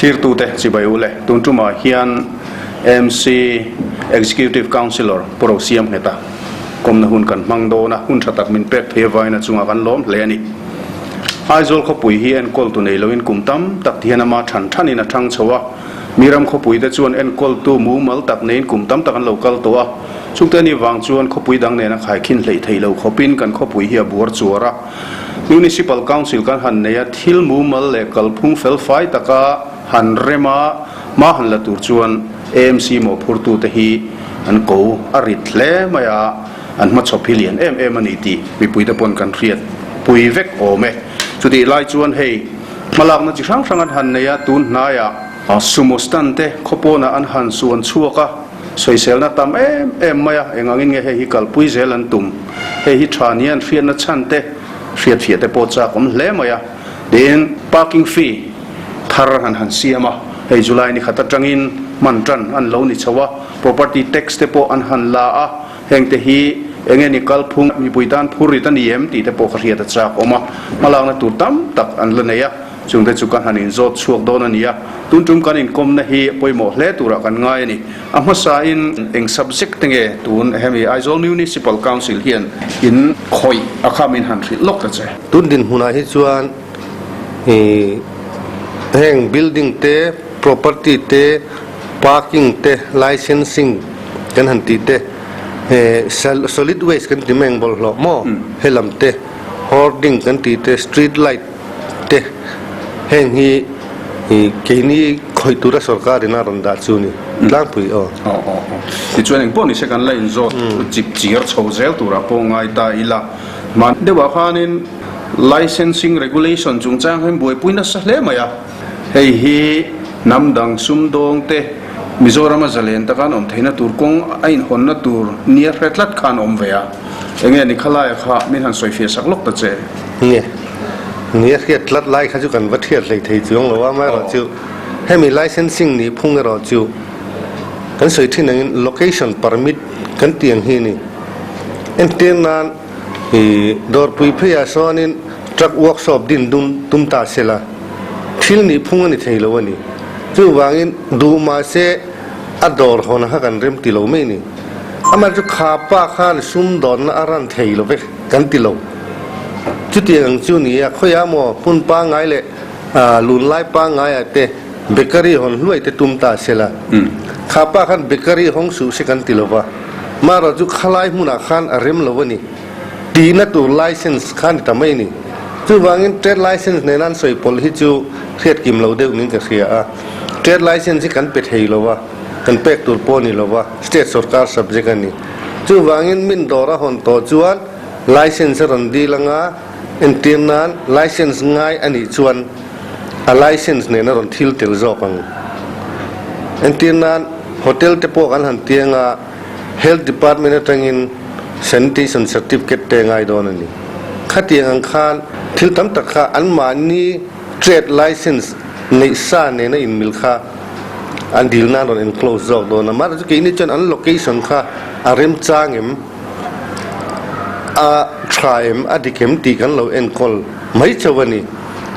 Thlirtute chibai u le, tun tumah hian AMC Executive Councillor Pu Rosiam Ngheta kawmna hun kan hmang dawn a, hun tha tak min pek thei avain a chungah kan lawm hle a ni. Aizawl khawpui hi enkawltu nei loin kum tam tak tihian ama than thanin a thang chho a, mi ram khawpuite chuan enkawltu mumal tak neiin kum tam tak an lo kal tawh a, chungte ani vang chuan khawpui dang nena khaikhin hleih theih lo khawpin kan khawpui hi a buar chuar a. Municipal Council kan han nei a, thil mumal leh kalphung felfai taka han rem a, hma han la tur chuan AMC mawhphurtute hi an ko a rit hle mai a, an hmachhawp hi lian em em a ni tih mipuite pawn kan hriat pui vek awm e. Chutih lai chuan hei hmalakna chi hrang hrang an han nei a, tun hnaiah sumo stand te khawpawnah an han suan chhuak a, Sawiselna tam em em mai a, eng angin nge hei hi kalpui zel an tum? Hei hi tha nia an hriatna chhan te, hriatfiah te pawh chak awm hle mai a. Tin, parking fee thar han han siam a, hei July ni khat atangin hman tan an lo ni chho a, property tax te pawh an han la a, heng te hi enge ni kalphung mipui tan phur rit a ni em tih te pawh ka hriat a chak awm a, hmalakna tur tam tak an la nei a. Chungte chu ka han inzawt chhuak dawn a ni a, tun tum kan inkawmna hi pawimawh hle turah kan ngai a ni. A hmasain eng subject te nge tun hemi Aizawl Municipal Council hian in khawih a kha min han hrilh lawk ta che. Tun dinhmunah hi chuan heng building te, property te, parking te, licensing kan han tih te, solid waste kan ti mai ang bawlhhlawh maw helam te, hoarding kan tih te, street light, te heng hi keini khawih tura sorkar in a rawn dah chu ni tlangpui aw. Aw aw aw. Tichuan engpawh ni se kan la inzawt chip chir chho zel turah pawh ngai ta ila. Hman deuhah khanin licensing regulation chungchang hian buaipui nasa hle mai a. Hei hi hnam dang sumdawng te Mizorama zalen taka an awm theihna tur kawng a inhawnna tur nia hre tlat khan awm ve a. Enge ni khalaia kha min han sawifiah sak lawk ta che. Nge, ni a hriat tlat lai kha chu kan va thiat hlei thei chuang lo a, amaherawhchu hemi licensing nih phung erawh chu kan sawi thin angin location permit kan tih ang hi a ni. Entir nan i dawrpui pheiah sawnin truck workshop din dum tum ta se la, thil nih phung a ni thei lo a ni. Chuvangin duh mahse a dawr hawn kha kan rem ti lo mai a ni. Amaherawhchu kha pa khan sumdawnna a ran thei lo ve kan ti lo. Chutiang ang chu ni a, khawiah maw hmun pangngai leh lunlai pangngaiah te bakery hawn hluai te tum ta se la, kha pa khan bakery hawng suh se kan ti lo va, marawh chu khalai hmunah khan a rem lo a ni tihna tur license kha ni ta mai a ni. Chuvangin trade license nena an sawi pawlh hi chu hriat kim lo deuh niin ka hria a, trade license hi kan pe thei lo va, kan pek tur pawh a ni lo va, state sorkar subject a ni. Chuvangin min dawr a hawn tawh chuan, License a rawn dil anga entir nan license ngai a nih chuan a license nen a rawn thil tel zawk ang. Entir nan hotel te pawh kan han ti anga Health Department atangin sanitation certificate te ngai dawn a ni. Khatiang ang khan thil tam tak kha anmahni trade license neih sa nena inmil kha an dil nan rawn enclose zawk dawn a. Mahse keini chuan an location kha a remchang em? A tha em, a dik em tih kan lo enkawl mai chauh a ni.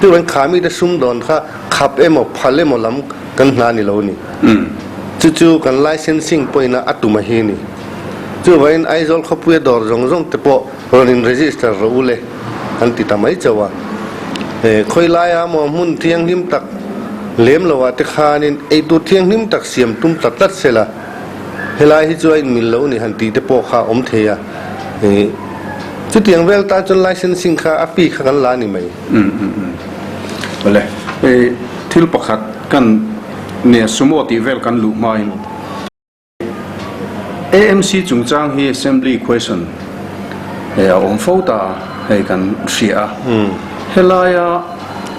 Chuan kha mite sumdawn kha khap emaw phal emaw lam kan hna ni lo a ni. Chu chu kan licensing pawhin a tum a hi a ni. Chuvangin Aizawl khawpuia dawr zawng zawng te pawh rawn in register rawh u le kan ti ta mai chauh a. Khawi laia maw hmun thianghlim tak lem loah te khanin eitur thianghlim tak siam tum tlat tlat sela, Helai hi chu a inmil lo ni han tih te pawh kha a awm thei a, chutiang vel tan chuan licensing kha a fee kha kan la ni mai. Awle, thil pakhat kan nia sumo tih vel kan luh hmain AMC chungchang hi assembly question a awm fo ta a, hei kan hria a. Helaia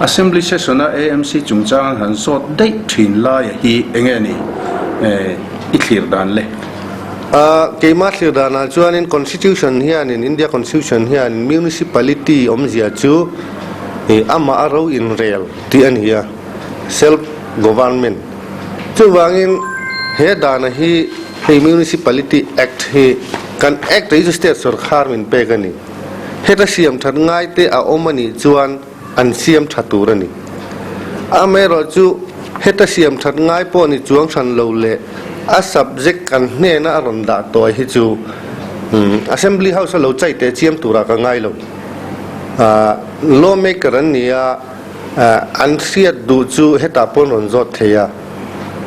Assembly session a AMC chungchang an han zawt daih thin laia hi enge ni i thlir dan le? Keimah thlir danah chuanin Constitution hianin, India Constitution hianin Municipality awmzia chu amah a ro inrel tih a ni a, Self Government. Chuvangin he dana hi hei Municipality Act hi kan Act hi chu State sawrkhar min pek a ni. Heta siam that ngai te a awm a nih chuan an siam tha tur a ni. Amaherawhchu. Heta siam that ngai pawh ni chuang hran lo leh a subject kan hnena a rawn dah tawi hi chu Assembly House a lo chai teh chiam turah ka ngai lo. Lawmaker an ni a, an hriat duh chu hetah pawh an rawn zawt thei a.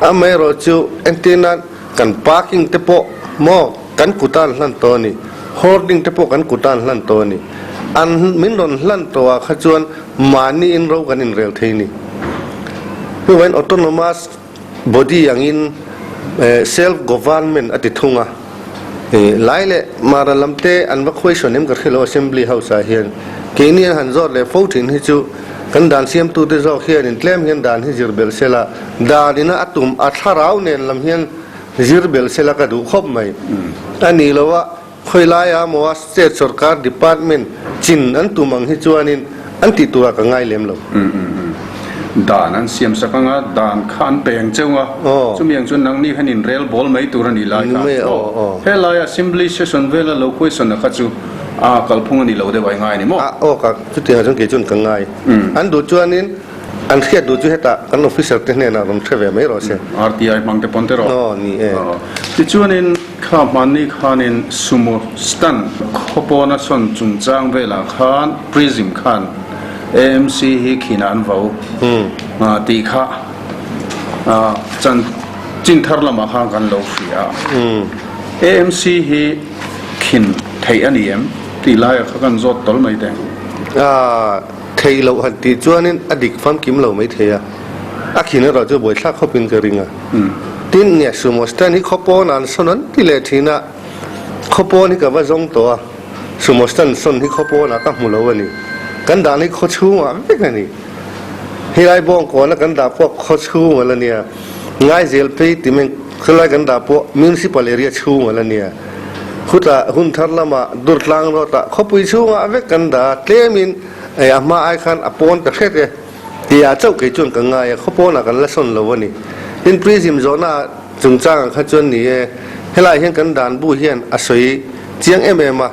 Amaherawhchu entirnan kan parking te pawh maw kan kuta an hlan tawh a ni, hoarding te pawh kan kuta an hlan tawh a ni. An min rawn hlan tawhah kha chuan mahni in ro kan inrel thei a ni. Chuvain autonomous body angin self government a ti thung a. Lai leh Mara lam te an va question em ka hre lo Assembly House ah hian. Keini an han zawt leh fo thin hi chu kan dan siamtute zawk hianin tlem hian dan hi zir belh sela, dan ina a tum a thlarau nen lam hian zir belh sela ka duh khawp mai. A nih loh a khawi laia maw a state sorkar department chin an tum ang hi chuanin an tih turah ka ngai lem lo. Dan an siam sak anga dan kha an peng cheu a, chumi ang chuan nangni khan in rel bawl mai tur a nih lai kha. Helai assembly session vela lo question a kha chu a kalphung a ni lo deuh a i ngai a ni maw? Aw ka chutiangah chuan kei chuan ka ngai. An duh chuanin an hriat duh chu hetah kan officer te hnenah rawn hre ve mai rawh se. RTI hmang te pawn te rawh. Aw ni e. Tichuanin kha hmanni khanin sumo stand khawpawna sawn chungchang velah khan Prism khan AMC hi khinah an vo tih kha chanchin thar lamah khan kan lo hria a. AMC hi khin theih a ni em tih laiah kha kan zawt tawl mai teh. Theih loh han tih chuanin a dik famkim lo mai thei a, a khin erawh chu buaithlak khawpin ka ring a. Tin, nia sumo stand hi khawpawn an sawn an ti leh thin a, khawpawn hi ka va zawng tawh a, sumo stand sawn hi khawpawnah ka hmu lo a ni. Kan dah hi khaw chhungah vek a ni. Helai bawngkawna kan dah pawh khaw chhung a la nia, Ngaizel phei ti meng khawlai kan dah pawh municipal area chhung a la nia. Khutah hun thar lamah Durtlang road ah khawpui chhungah vek kan dah a, tlemin a hma ai khan a pawn ta hret e tia chauh kei chuan ka ngai a, khawpawnah kan la sawn lo a ni. Tin Prism zawhna chungchang ang kha chuan ni e, helai hian kan dan bu hian a sawi chiang em em a,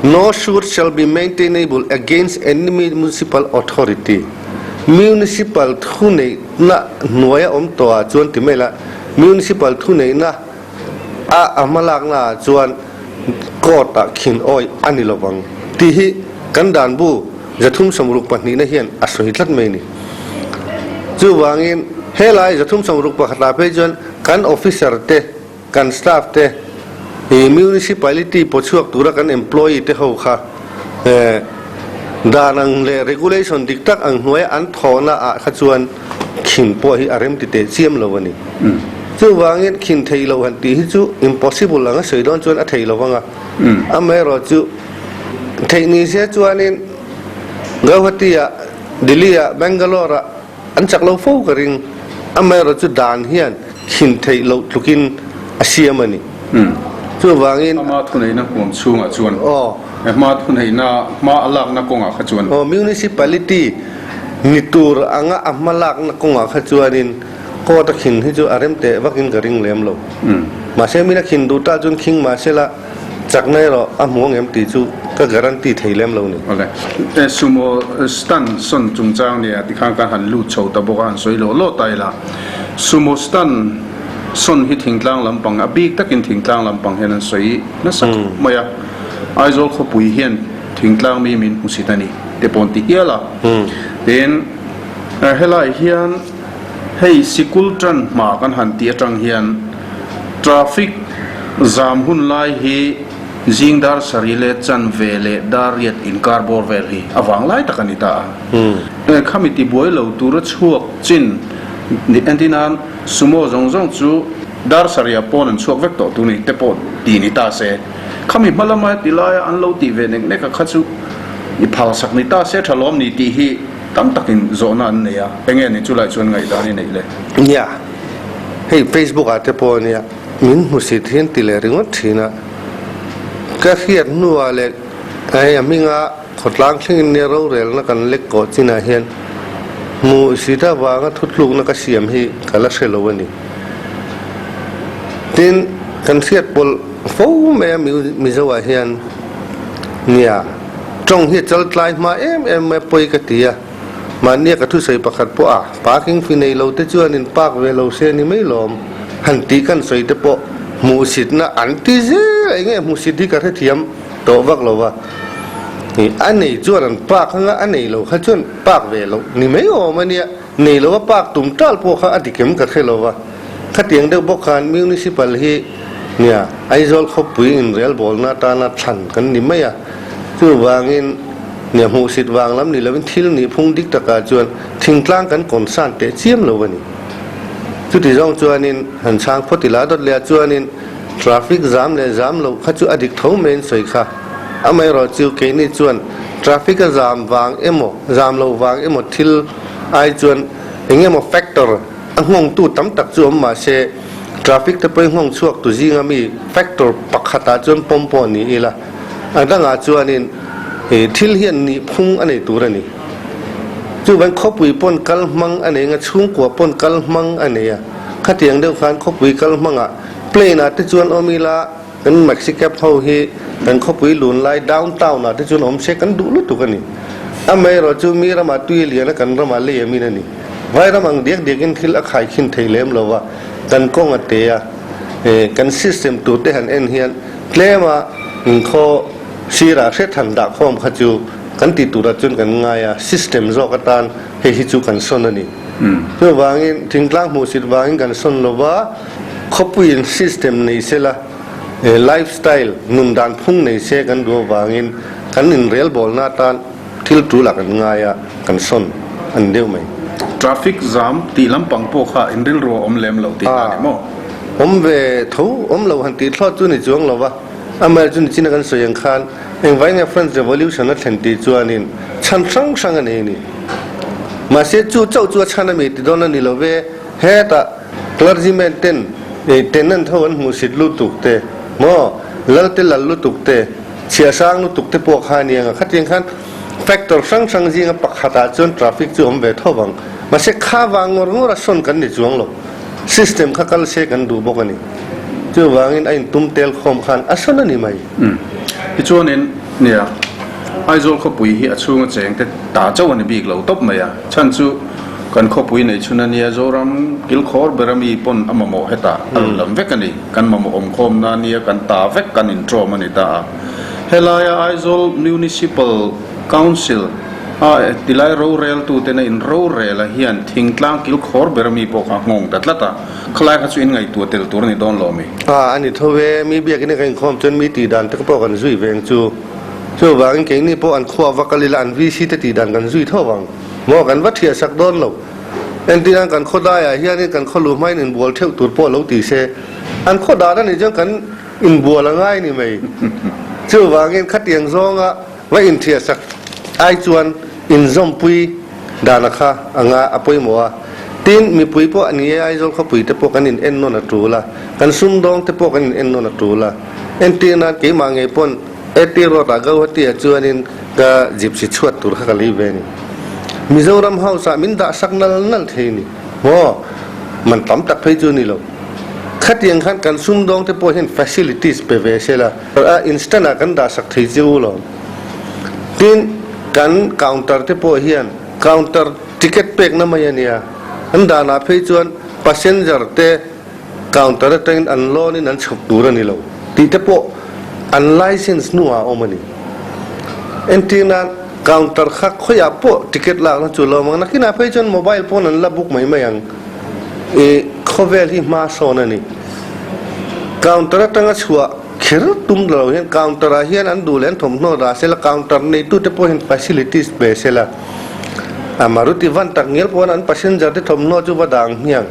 No suit shall be maintainable against any municipal authority, Municipal thuneihna hnuaia awm tawhah chuan ti mai la, Municipal thuneihna a a hmalakna ah chuan court ah khin awih a ni lovang tih hi kan dan bu 360 pahnihna hian a sawi tlat mai a ni. Chuvangin helai 361 ah phei chuan kan officer te, kan staff te, ih municipality pawchhuak tura kan employee te ho kha dan ang leh regulation dik tak ang hnuaia an thawhna ah kha chuan khin pawh hi a rem ti teh chiam lo a ni. Chuvangin khin thei lo han tih hi chu impossible ang a sawi dawn chuan a thei lo vang a. Amaherawh chu theih ni se chuanin Guwahati ah, Delhi ah, Bangalore ah an chak lo fo ka ring. Amaherawh chu dan hian khin theih loh tlukin a siam a ni. Chuvangin. Hma thuneihna huam chhungah chuan. Hma thuneihna hma a lakna kawngah kha chuan. Aw, municipality ni tur anga a hma lakna kawngah kha chuanin court a khin hi chu a rem teh vakin ka ring lem lo. Mahse min a khin duh ta chuan khing mahse la chakna erawh a hmu ang em tih chu ka guarantee thei lem lo ni. Awle. Sumo stand sawn chungchang nia tikhan kan han lut chho ta bawk a, han sawi lawh lawh ta ila. Sumo stand sawn hi thingtlang lampang a bik takin thingtlang lampang hian an sawi nasa khawp mai a. Aizawl khawpui hian thingtlang mi min hmu sit a ni te pawh an ti hial a. Tin, helai hian hei sikul tan hma kan han tih atang hian traffic zam hun lai hi zing dar sarih leh chanve leh dar riat inkar bawr vel hi a vang lai tak a ni ta a. Khami tibuai lo tura chhuak chin entir nan sumo zawng zawng chu dar sarih ah pawn an chhuak vek tawh tur ni te pawh ti ni ta se. Khami hma lama heti laia an lo tih ve nek nek a kha chu i phalsak ni ta se tha lawm ni tih hi tam takin zawhna an nei a, enge ni chulai chuan ngaihdan i neih le? Nia, hei Facebook ah te pawh ania min hmusit hian ti leh ringawt thin a, ka hriat hnuah leh hei a hminga khawtlang thlengin nia rorelna kan lek kawh chinah hian hmuhsit avanga thutlukna ka siam hi ka la hre lo a ni. Tin, kan hriat pawlh fo mai a Mizo ah hian nia tawng hi a chal tlai hma em em mai a pawi ka ti a. Mahnia ka thusawi pakhat pawh a parking fee nei lo te chuan in park ve lo se ni mai lawm han tih kan sawi te pawh hmuhsitna an ti zel a, enge hmuhsit hi ka hrethiam tawh vak lo va. A nei chuan an park anga a nei lo kha chuan park ve loh ni mai awm a nia, nei lo a park tum tal pawh kha a dikem ka hre lo va. Khatiang deuh bawk khan Municipal hi nia Aizawl khawpui inrelbawlna atana thlan kan ni mai a, chuvangin nia hmuhsit vang lam ni lovin thil nih phung dik takah chuan thingtlang kan concern teh chiam lo a ni. Chuti zawng chuanin han chhang phawt ila dawt leh ah chuanin traffic zam leh zam loh kha chu a dik tho mai an sawi kha. Amaherawh chu keini chuan traffic a zam vang emaw zam lo vang emaw thil ai chuan eng emaw factor A nghawngtu tam tak chu awm mah se, traffic te pawhin nghawng chhuak tu zinga mi factor pakhatah chuan pawm pawh ni ila, a dangah chuanin thil hian nih phung a nei tur a ni. Chuvangin khawpui pawn kal hmang a nei anga chhungkua pawn kal hmang a nei a, khatiang deuh khan khawpui kal hmangah plane ah te chuan awm ila, kan maxi cab ho hi kan khawpui lun lai downtown ah te chuan awm se kan duh lutuk a ni. Amaherawh chu mi ramah tui lian a kan ramah lei amin a ni. Vai ram ang diak diak in thil a khai khin thei lem lo va, kan kawng a te a, kan system tur te han en hian tlem a inkhaw sirah hret han dah khawm kha chu kan tih turah chuan kan ngai a, system zawk atan hei hi chu kan sawn a ni. Chuvangin thingtlang hmuhsit vangin kan sawn lo va, Khawpuiin system nei se la, lifestyle, nun dan phung nei se kan duh avangin kan inrelbawlna atan thil tul ah kan ngai a, kan sawn a ni deuh mai. Traffic jam tih lampang pawh kha inrilru a awm lem lo tih na ni maw? Awm ve tho, awm lo han tih thlawt chu ni chuang lo va, amaherawhchu chu nichina kan sawi ang khan engvai nge French Revolution a thlen tih chuanin chhan hrang hrang a nei a ni. Mahse chu chauh chu a chhan a mi ti dawn a ni lo ve, hetah Clergyman ten tenant ho an hmuhsit lutuk te maw, lal te lal lutuk te, chhiah hrang lutuk te pawh kha a ni ang a, khatiang khan factor hrang hrang zinga pakhatah chuan traffic chu awm ve tho vang. Mahse kha vang ngawr ngawr a sawn kan ni chuang lo, system kha kal se kan duh bawk a ni. Chuvangin a intum tel khawm khan a sawn a ni mai. Tichuanin, nia, Aizawl khawpui hi a chhunga cheng te ta chauh a ni bik lo tawp mai a, chhan chu Kan khawpui nei chhun a nia, Zoram kilkhawr ber ami pawn a mamawh hetah a rawn lam vek a ni. Kan mamawh awmkhawmna a nia, kan ta vek kan inṭawm a ni ta a. Helaia Aizawl Municipal Council a tilai roreltuten a inrorel a hian thingtlang kilkhawr ber ami pawh kha a nghawng ta tlat a, khalai kha chu inngaihtuah tel tur a ni dawn lo mi. A, a ni tho e, mi biakin a ka inkhawm chuan mi tihdan te pawh kan zui veng chu. Chuvangin keini pawh an khuah vak alila an VC te tihdan kan zui tho vang. Maw kan va thiah sak dawn lo. Entirang kan khaw daiah hianin kan khaw lu hmain inbual theuh tur pawh lo ti se, an khaw dan a nih chuan kan inbual a ngai ni mai. Chuvangin khatiang zawnga va inthiah sak ai chuan inzawmpui dana kha a nga a pawimawh a. Tin, mipui pawh a ni e, Aizawl khawpui te pawh kan in ennawn a tul a, kan sumdawng te pawh kan in ennawn a tul a. Entirnan keimah ngei pawn AT Road ah Gauhati ah chuanin ka gypsy chhuat tur kha ka lei ve a ni. Mizoram House ah min dah sak nal nal thei a ni. Maw? Man tam tak phei chu a ni lo. Khatiang khan kan sumdawng te pawh hian facilities pe ve se la, a instant ah kan dah sak thei che u lo. Tin, kan counter te pawh hian counter ticket pekna mai a nia. An danah phei chuan passenger te Counter atangin an loan in an chhuk tur a ni lo tih te pawh an license hnuah a awm a ni. Entir nan counter kha khawiah pawh ticket lakna chu lo awm ang, nakinah phei chuan mobile pawn an la book mai mai ang. I khawvel hi hma sawn a ni. Counter atanga chhuah kher tum lo hian counter ah hian an duh leh an thawmhnaw dah sela counter neitute pawh hian facilities pe sela a Maruti van tak ngial pawn an passenger te thawmhnaw chu va dang hmiang.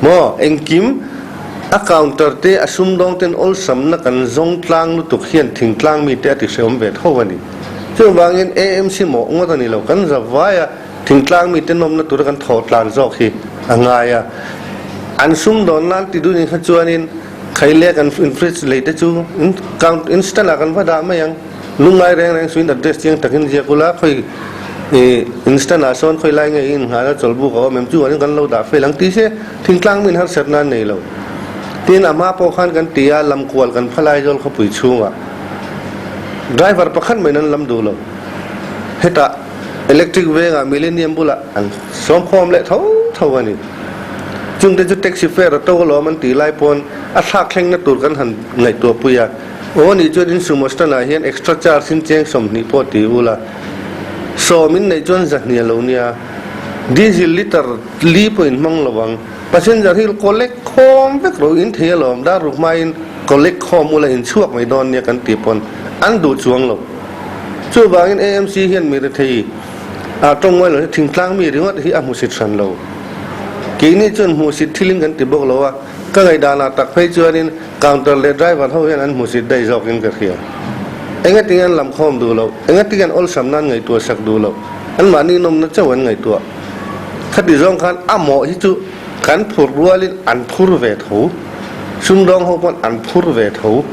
Maw, engkim a counter te a sumdawng ten awlsamna kan zawng tlang lutuk hian thingtlang mite a ti hreawm ve tho a ni. Chuvangin AMC mawh ngawt a ni lo, kan za vai a, thingtlang mite nawmna tura kan thawh tlan zawk hi a ngai a. An sumdawn nan ti dunin kha chuanin khaile kan in fridge lei te chu in count instant ah kan va dah mai ang. Lungngai reng reng suin address chiang takin ziak ula, khawi instant ah sawn khawi lai nge i innghan a chawlhbuk a awm em chu an kan lo dah fel ang ti se thingtlang min harsat nan nei lo. Tin a hma pawh khan kan ti a, lamkual kan pha lai zawl khawpui chhungah driver pakhat mai nan lam duh lo. Hetah. Electric vengah Millennium bulah an sawm khawm leh tho tho a ni. Chungte chu taxi fare a to alawm an tih lai pawn a thlak thlengna tur kan han ngaihtuah pui a. Aw nih chuan in sumo stand ah hian extra charge in cheng 20 pawh ti ula. Sawm in neih chuan zahnih a lo nia. Diesel litre li pawh in hmang lo ang. Passenger hi collect khawm vek ro in thei alawm dar ruk hmain collect khawm ula in chhuak mai dawn nia kan tih pawn an duh chuang lo. Chuvangin AMC hian mi rethei ah tawng ngawi lo hi thingtlang mi ringawt hi a hmusit hran lo. Keini chuan hmuhsit thilin kan ti bawk lo a, ka ngaihdanah tak phei chuanin counter leh driver ho hian an hmusit daih zawkin ka hria. Engatinge an lam khawm duh loh? Engatinge an awlsam nan ngaihtuah sak duh loh? Anmahni nawmna chauh an ngaihtuah. Khati zawng khan a mawh hi chu kan phur rualin an phur ve tho. Sumdawng ho pawn an phur ve tho.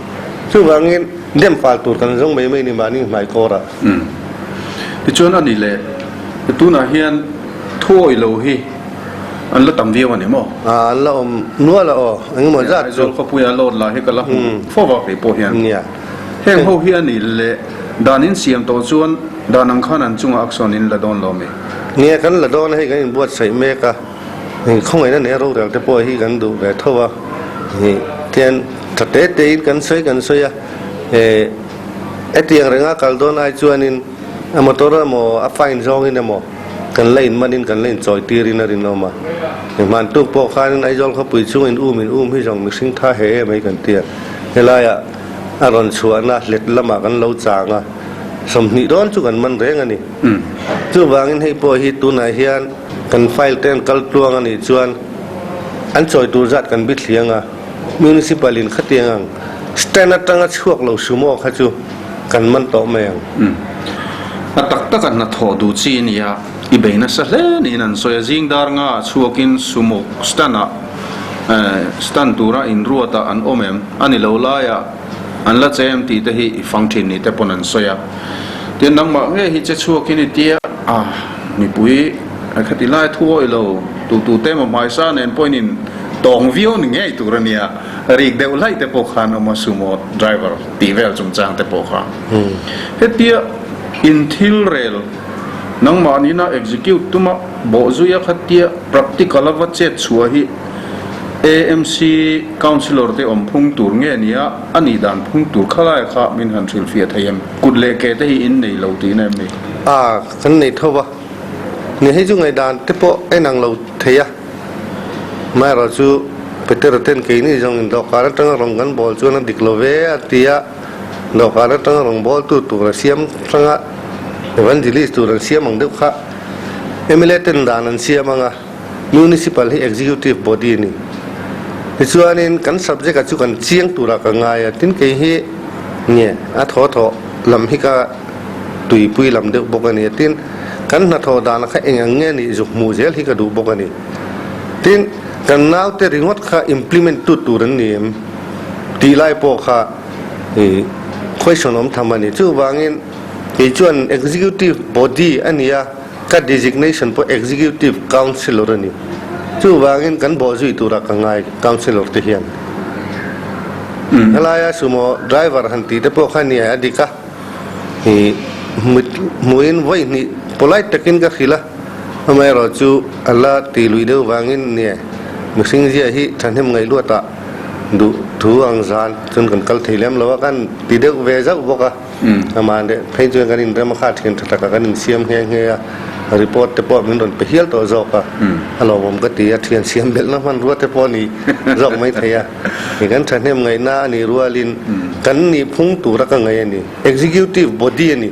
Chuvangin dem fal tur kan zawng mai mai ni mahni hmai kawrah. Umm. Tichuan a ni le, tunah hian thuawi lo hi an la tam viau a ni maw? Aa an la awm nual a aw, engemaw zat chu. Aizawl khawpuia load lah hi ka la hmu fo va kei pawh hian. Nia. Heng ho hi a ni le, dan in siam tawh chuan dan ang khan an chungah action in la dawn lo mi? Nia, kan la dawn a hei kan inbuatsaih mek a, khawngaihna nei a rorel te pawh hi kan duh ve tho a, tian tha te te in kan sawi kan sawi a, hetiang renga kal dawn ai chuanin a motor emaw a fine zawngin emaw kan la inmanin kan la inchawi tirin a rinawm a, hman tuk pawh khanin Aizawl khawpui chhung in um in um hi zawng mihring tha he em mai kan ti a, helaiah a rawn chhuahna hlet lamah kan lo chang a, 20 dawn chu kan man reng a ni. Chuvangin hei pawh hi tunah hian kan file te an kal tluang a nih chuan an chawi tur zat kan bi thliang a, Municipal in khatiang ang stand atanga chhuak lo sumo kha chu kan man tawh mai ang. A tak taka hnathawh duh chi a ni a, i bei nasa hle niin an sawi a, zing dar nga ah chhuakin sumo stand ah stand tura inruat ah an awm em? A ni lo laiah an la che em tih te hi i fang thin ni te pawn an sawi a. Tin, nangmah nge hi che chhuakin i tia a, mipui khati lai thu awih lo tu tu te emaw hmaisa nen pawhin in tawng viau ni ngei tur a nia, rik deuh hlaih te pawh khan awm a sumo driver tih vel chungchang te pawh kha. Hetia in thil rel nangmah nina execute tuma bawhzuia khatia practical a va chet chhuah hi AMC Councillor te awm phung tur nge nia a nih dan phung tur khalai kha min han hrilhfiah thei em? Kut leh ke te hi in nei lo tihna em ni? A, kan nei tho va. Ni hei chu ngaihdan te pawh en ang lo thei a. Amaherawh chu Petera ten keini zawng in dawhkan atanga rawng kan bawl chuan a dik lo ve a ti a, dawhkan atanga rawng bawltu tur a siam hranga Evangelist tur an siam ang deuh kha mla ten dan an siam ang a. Municipal hi executive body a ni. Tichuanin kan subject ah chu kan chiang turah ka ngai a, tin kei hi nge a thaw thaw lam hi ka tuipui lam deuh bawk a ni a, tin kan hnathawh dan kha eng ang nge nih zuk hmuh zel hi ka duh bawk a ni. Tin kan naute ringawt kha implement tu tur an ni em tih lai pawh kha question awm tham a ni. Chuvangin kei chuan executive body a ni a. Ka designation pawh Executive Councillor a ni. Chuvangin kan bawhzui turah ka ngai Councillor te hian. Helaia sumo driver han tih te pawh kha nia a dik a. Hi hmuin vawi hnih polite takin ka hrilh a. Amaherawh chu a la ti lui deuh vangin nia mihring zia hi thahnem ngaih luatah duh thu ang zan chuan kan kal thei lem lo a, kan ti deuh ve zauh bawk a. Amah leh phei chuan kan inrem a kha thian tha takah kan insiam nghe nghe a, report te pawh min rawn pe hial tawh zawk a, a lawmawm ka ti a, thian siam belhna hmanrua te pawh a ni zawk mai thei a, hei kan thahnem ngaihna a nih rualin kan nih phung tura ka ngaih a ni, executive body a ni,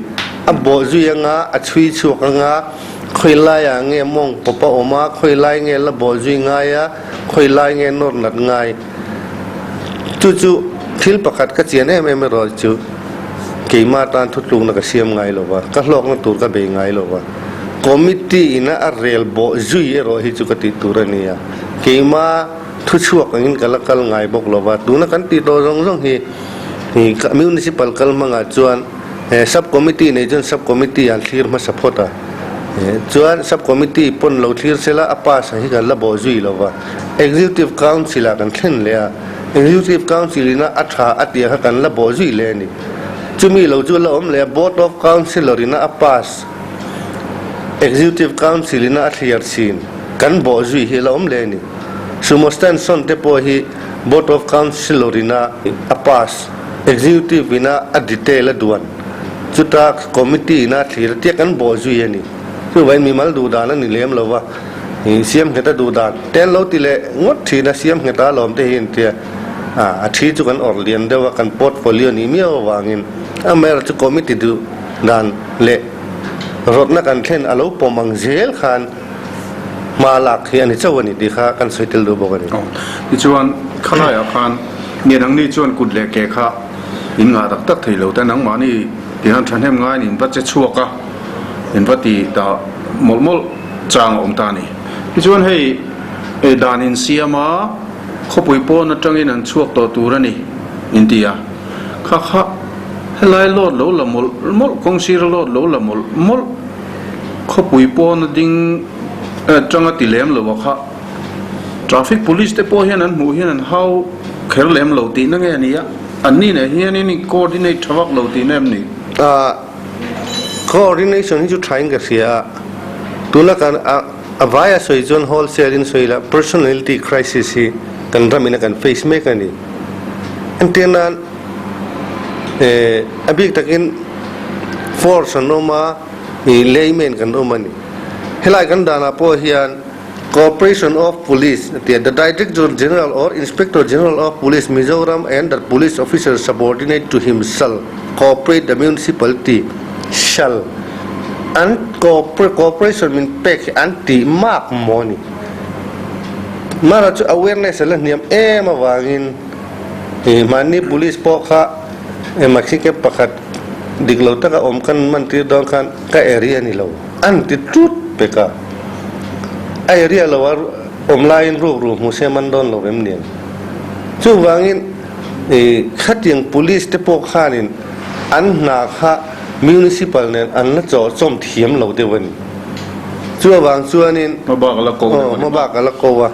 a bawh zui anga a chhui chhuak anga khawi laiah nge mawng pawp a awm a, khawi lai nge la bawh zui ngai a, khawi lai nge nawr nat ngai. Chu chu thil pakhat ka chian em em erawh chu keimah tan thutlukna ka siam ngai lo va, ka hlawkna tur ka bei ngai lo va. Committee ina a rel bawh zui erawh hi chu ka tih tur a ni a, keimah thuchhuak angin ka la kal ngai bawk lo va. Tuna kan tih tawh zawng zawng hi Municipal kal hmangah chuan Sub Committee nei chuan Sub Committee an thlir hmasa phawt a, chuan Sub Committee pawn lo thlir sela a pass hi kan la bawh zui lo va. Executive Council ah kan thlen leh a, Executive Council ina a tha a tih kha kan la bawh zui leh a ni. Chumi lo chu la awm leh a, Board of Councillor ina a pass. Executive Council ina a thliar chin kan bawh zui hi a la awm le a ni. Sumo stand sawn te pawh hi Board of Councillor ina a pass, Executive ina a detail a duan, chuta Committee ina a thlir a tia kan bawh zui a ni. Chuvangin mimal duh dan a ni lem lo va, siam nghet a duh dan te an lo ti leh ngawt thin a, siam nghet a lawm te hi an tia, a thi chu kan awrh lian deuh a, kan portfolio nih miau avangin amaherawhchu chu Committee duh dan leh rawtna kan thlen a lo pawm ang zel khan hma lak hi a ni chauh a ni tih kha kan sawi tel duh bawk a ni. Tichuan, khalaiah khan nge nangni chuan kut leh ke kha in ngah tak tak thei lo te, nangmahni tihian thahnem ngaiin in va che chhuak a, in va ti ta mawlh mawlh chang a awm ta a ni. Tichuan hei dan in siam a, khawpui pawn atangin an chhuak tawh tur a ni in ti a, kha kha helai load lo la mawlh mawlh, kawng sira load lo la mawlh mawlh, khawpui pawn a ding atanga ti lem lo a kha traffic police te pawh hian an hmuh hian an hau kher lem lo tihna nge a ni a, anni nen hianin in coordinate tha vak lo tihna em ni? Coordination hi chu thain ka hria a, tuna kan a vaia sawi chuan wholesale in sawi la personality crisis hi kan ramin a kan face mek a ni. Entir nan a bik takin force an awm a, layman kan awm a ni. Helai kan danah pawh hian Cooperation of Police a ti a, The Director General or Inspector General of Police Mizoram and the Police Officer subordinate to him shall cooperate the Municipality shall an cooperation min pek hi an tih mak maw ni. Mara chu awareness a la hniam em avangin mahni police pawh kha maxi cab pakhat dik lo taka awm kan man tir dawn khan ka area ni lo an ti tut pek a. A area lo a awm laiin ruk ru hmu se man dawn lo em niang. Chuvangin khatiang police te pawh khanin an hna kha municipal nen an la chawh chawm thiam lo deuh a ni. Chu avang chuanin Hmabak a la ko deuh a ni. Hmabak a la ko a.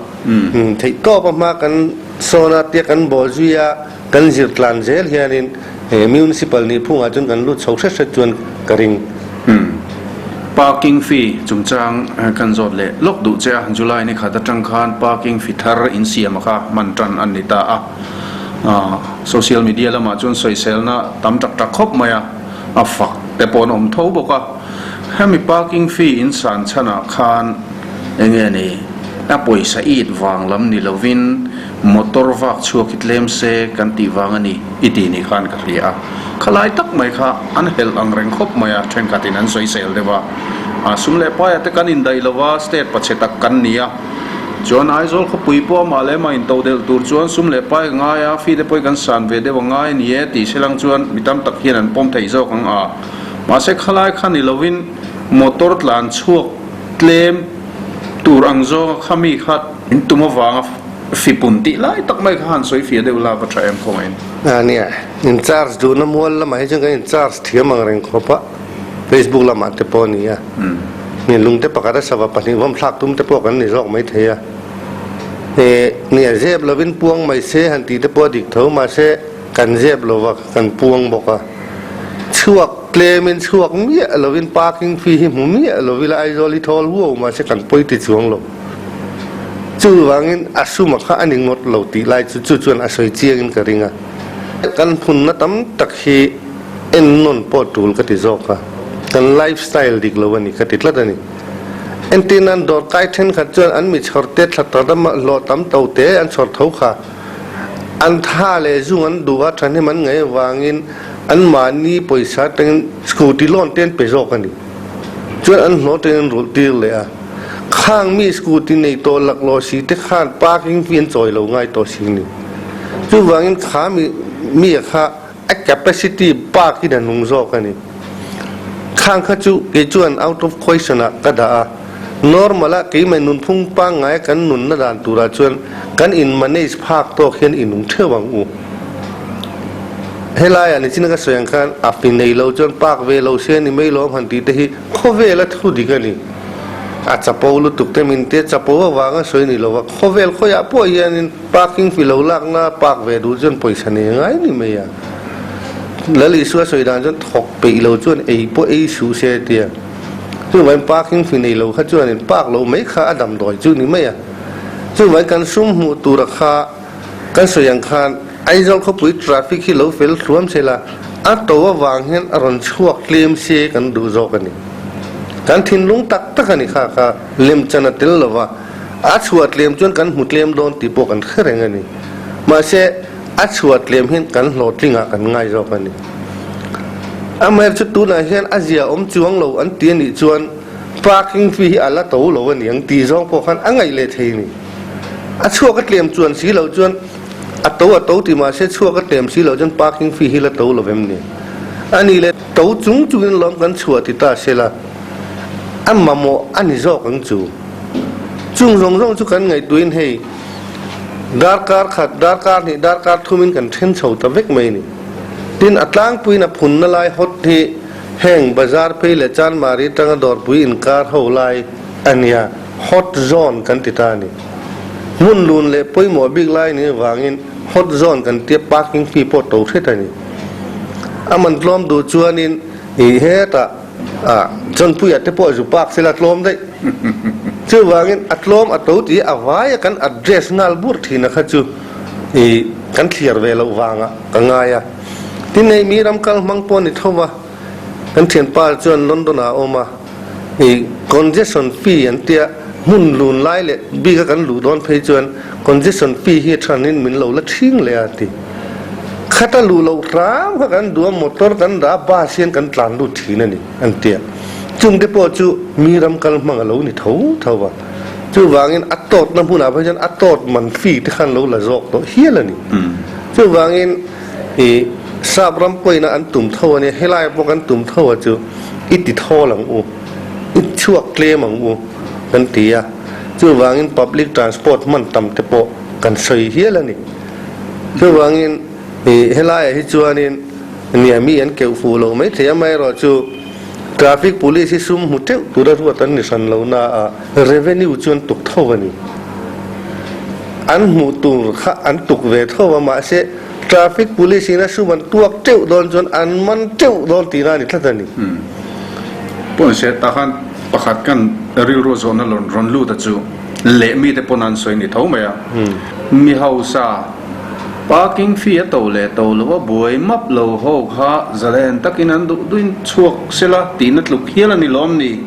Theihtawp a hma kan sawn a tia kan bawl zui a kan zir tlan zel hianin municipal nih phungah chuan kan lut chho hret hret chuan ka ring. Parking fee chungchang kan zawt leh lawk duh che a, July ni khat atang khan parking fee thar insiam a kha hman tan an ni ta a. Social media lamah chuan sawiselna tam tak tak khawp mai a, a fak te pawh an awm tho bawk a. Hemi parking fee insan chhanah khan enge ni a pawisa it vang lam ni lovin Motor vak chhuak hi tlem se kan tih vang a ni i tih ni khan ka hria a. Khalai tak mai kha an helh ang reng khawp mai a, thenkhatin an sawisel deuh a. A sum leh paia te kan indaih lo va, state pachhe tak kan ni a. Chuan Aizawl khawpui pawh amah leh amah intodelh tur chuan sum leh pai ka ngai a, fee te pawh hi kan san ve deuh a ngai a ni e tih hre lang chuan mi tam tak hian an pawm theih zawk ang a. Mahse khalai kha ni lovin motor tlan chhuak tlem tur ang zawnga kha mi kha in tum avanga fipun tih lai tak mai kha han sawi fiah deuh la va tha em khawngaihin. A nia, in charge duhna mual lamah hi chuan kan in charge thiam ang reng khawp a, Facebook lamah te pawh a ni a, mi lungte pakhat a sava pahnih vawm thlak tum te pawh kan ni zawk mai thei a, e nia zep lovin puang mai se han tih te pawh a dik tho mahse kan zep lova kan puang bawk a, chhuak tlemin chhuak miah lovin parking fee hi hmu miah lovila Aizawl hi thawl huau mahse kan pawi ti chuang lo. Chuvangin a suma kha a ni ngawt lo tih lai chu chu chuan a sawi chiangin ka ring a. Kan phunna tam tak hi ennawn pawh tul ka ti zawk a, kan life style dik lo a ni ka ti tlat a ni. Entir nan dawrkai thenkhat chuan an mi chhawr te thla ta rama hlawh tam to te an chhawr tho kha. An tha leh zung an duh a thahnem an ngaih avangin anmahni pawisa atangin scooty loan te an pe zawk a ni. Chuan an hlawh atangin an rulh tir leh a. Khang mi scooty nei tawh laklawh si te khan parking fee an chawi lo ngai tawh si ni. Chuvangin kha mi mi a kha a capacity park in a nung zawk a ni. Khang kha chu kei chuan out of question ah ka dah a. Normal ah keimah nunphung pangngai a kan nunna dan turah chuan kan in manage phak tawk hian i nung theuh ang u. Helai ah nichin ka sawi ang khan a fi nei lo chuan park ve lo se ni mai lawm han tih te hi khawvel a thu dik a ni. A chapo lutuk te min te chapo avanga sawi ni lova khawvel khawiah pawh hianin parking fi lo lakna park ve duh chuan pawisa nei ngai ni mai a. Lal Isua sawi dan chuan thawk peih lo chuan ei pawh ei suh se tia. Chuvangin parking fee nei lo kha chuanin park lo mai kha a damdawi chu ni mai a. Chuvangin kan sum hmuh tura kha kan sawi ang khan Aizawl khawpui traffic hi lo fel thluam se la, a to avang hian a rawn chhuak tlem se kan duh zawk a ni. Kan thinlung tak tak a ni kha kha lemchan a tel lova, a chhuah tlem chuan kan hmu tlem dawn tih pawh kan hre reng a ni. Mahse, a chhuah tlem hian kan hlawhtlingah kan ngai zawk a ni. Amaherawhchu tunah hian a zia awm chuang lo an ti a nih chuan parking fee hi a la to lo a ni ang tih zawng pawh khan a ngaih leh thei a ni. A chhuak a tlem chuan si loh chuan a to a to ti mahse chhuak a tlem si loh chuan parking fee hi la to lo vem ni. A nih leh to chung chungin lawm kan chhuah ti ta se la a mamawh a ni zawk ang chu. Chung zawng zawng chu kan ngaihtuahin hei darkar khat, darkar hnih, darkar thumin kan then chho ta vek mai a ni. Tin, a tlangpuiin a phunna lai hawt hi heng bazar phei leh Chanmari atanga dawrpui inkar ho lai a nia, hot zone kan ti ta a ni. Hmun lun leh pawimawh bik lai nih avangin hot zone kan tia parking fee pawh to hret a ni. A man tlawm duh chuanin i hetah a chawnpuiah te pawh zu park sela tlawm daih. Chuvangin a tlawm a to tih a vaia kan address nghal bur thin a kha chu i kan thliar ve loh vangah ka ngai a. Tin hei mi ram kal hmang pawh a ni tho va, kan thianpa chuan London ah a awm a, i congestion fee an tia hmun lun lai leh bik a kan luh dawn phei chuan congestion fee hi a thanin min lo la thing leh a ti. Khata luh loh hram kha kan duh a, motor kan dah a, bus hian kan tlan lut thin a ni an tia. Chungte pawh chu mi ram kal hmang a lo ni tho tho va. Chuvangin a tawtna hmunah phei chuan a tawt man fee te khan lo la zawk tawh hial a ni. Chuvangin i sap ram pawina an tum tho a nia, helai pawh kan tum tho a chu i ti thawl ang u, i chhuak tlem ang u kan ti a. Chuvangin public transport hman tam te pawh kan sawi hial a ni. Chuvangin i helaiah hi chuanin nia mi an keuh fuh lo maithei amaherawhchu, Traffic Police hi sum hmu teuh tura ruat an ni hran lo na a, revenue chu an tuk tho a ni. An hmuh tur kha an tuk ve tho a, mahse Traffic Police in a sum an tuak teuh dawn chuan an man teuh dawn tihna a ni tlat a ni. Pawnse tah khan pakhat kan rilru zawhna rawn lut a chu leh mite pawn an sawi ni tho mai a, mi hausa, Parking fee a to leh to lo a buai map lo ho kha zalen takin an duh duhin chhuak sela tihna tluk hial a ni lawm ni?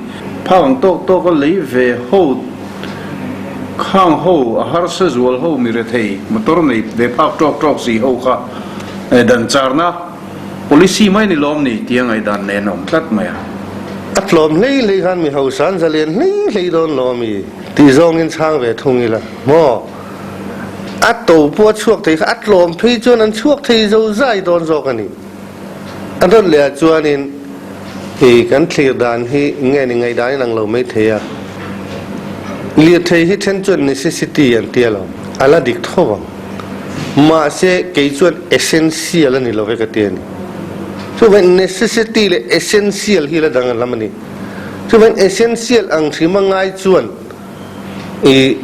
Phak ang tawk tawk a lei ve ho khang ho a harsa zual ho mi rethei motor nei ve phak tawk tawk si ho kha dan charna policy mai ni lawm ni tia ngaihdan nen a awm tlat mai a. A tlawm hlei hlei khan mi hausa an zalen hlei hlei dawn lawm i tih zawngin chhang ve thung ila maw? A to pawh a chhuak thei kha a tlawm phei chuan an chhuak thei zo zai dawn zawk a ni. A dawt leh ah chuanin i kan thlir dan hi nge ni ngaihdan in ang lo mai thei a. Lirthei hi then chuan necessity an tia lo, a la dik tho vang. Mahse kei chuan essential a ni lo ve ka ti a ni. Chuvangin necessity leh essential hi la dang an lam a ni. Chuvangin essential ang hrim a ngai chuan I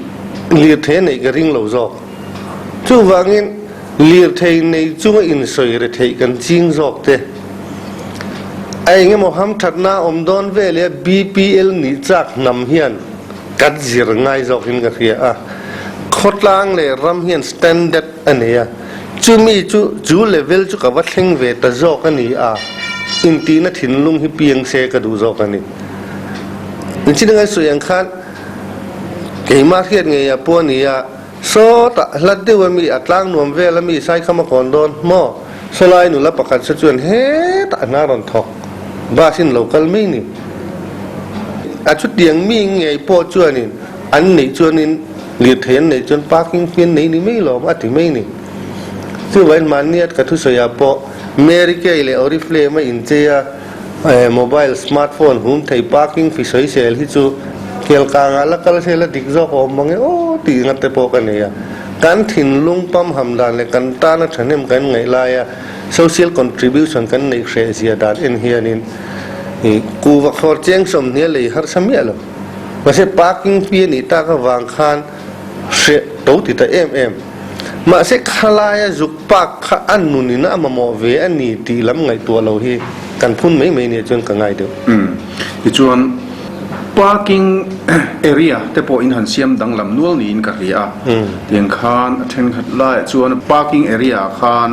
lirthei a neih ka ring lo zawk. Chuvangin lirthei nei chunga insawi re theih kan ching zawk te. A eng emaw hamthatna a awm dawn vel e BPL nih chak hnam hian kan zir ngai zawkin ka hria a. Khawtlang leh ram hian standard a nei a, chumi chu chu level chu ka va thleng ve ta zawk a ni a, intihna thinlung hi piang se ka duh zawk a ni. Inchhin ngai sawi ang khan keimah hriat ngei a pawh a ni a, sawtah hlat deuh a mi a tlang nuam vel a mi Saikham a kawn dawn maw? Sawlai nula pakhat sa chuan hetah hna rawn thawk bus in lo kal mai ni. A chutiang mi ngei pawh chuanin an neih chuanin lirthei an neih chuan parking fee an nei ni mai lawm a ti mai ni. Chuvangin mahni at ka thusawiah pawh Mary Kay leh Oriflame a inchei a, Mobile smartphone hum thei parking fee sawisel hi chu kelkangah la kal sela dik zawk a awm mang e aw tih ngat te pawh ka nei a. Kan thinlung pamham dan leh kan tana thahnem kan ngaih laia social contribution kan neih hreh zia dan en hianin kuhva khawr cheng sawmhnia lei harsa miah lo. Mahse parking fee a nih tak avang khan hreh to ti ta em em. Mahse khalaia zuk pak kha a nunin a mamawh ve a ni tih lam ngaihtuah lo hi kan phun mai mai nia chuan ka ngai deuh. Tichuan, Parking area te pawh in han siam danglam nual niin ka hria a, tiang khan a thenkhat laiah chuan parking area ah khan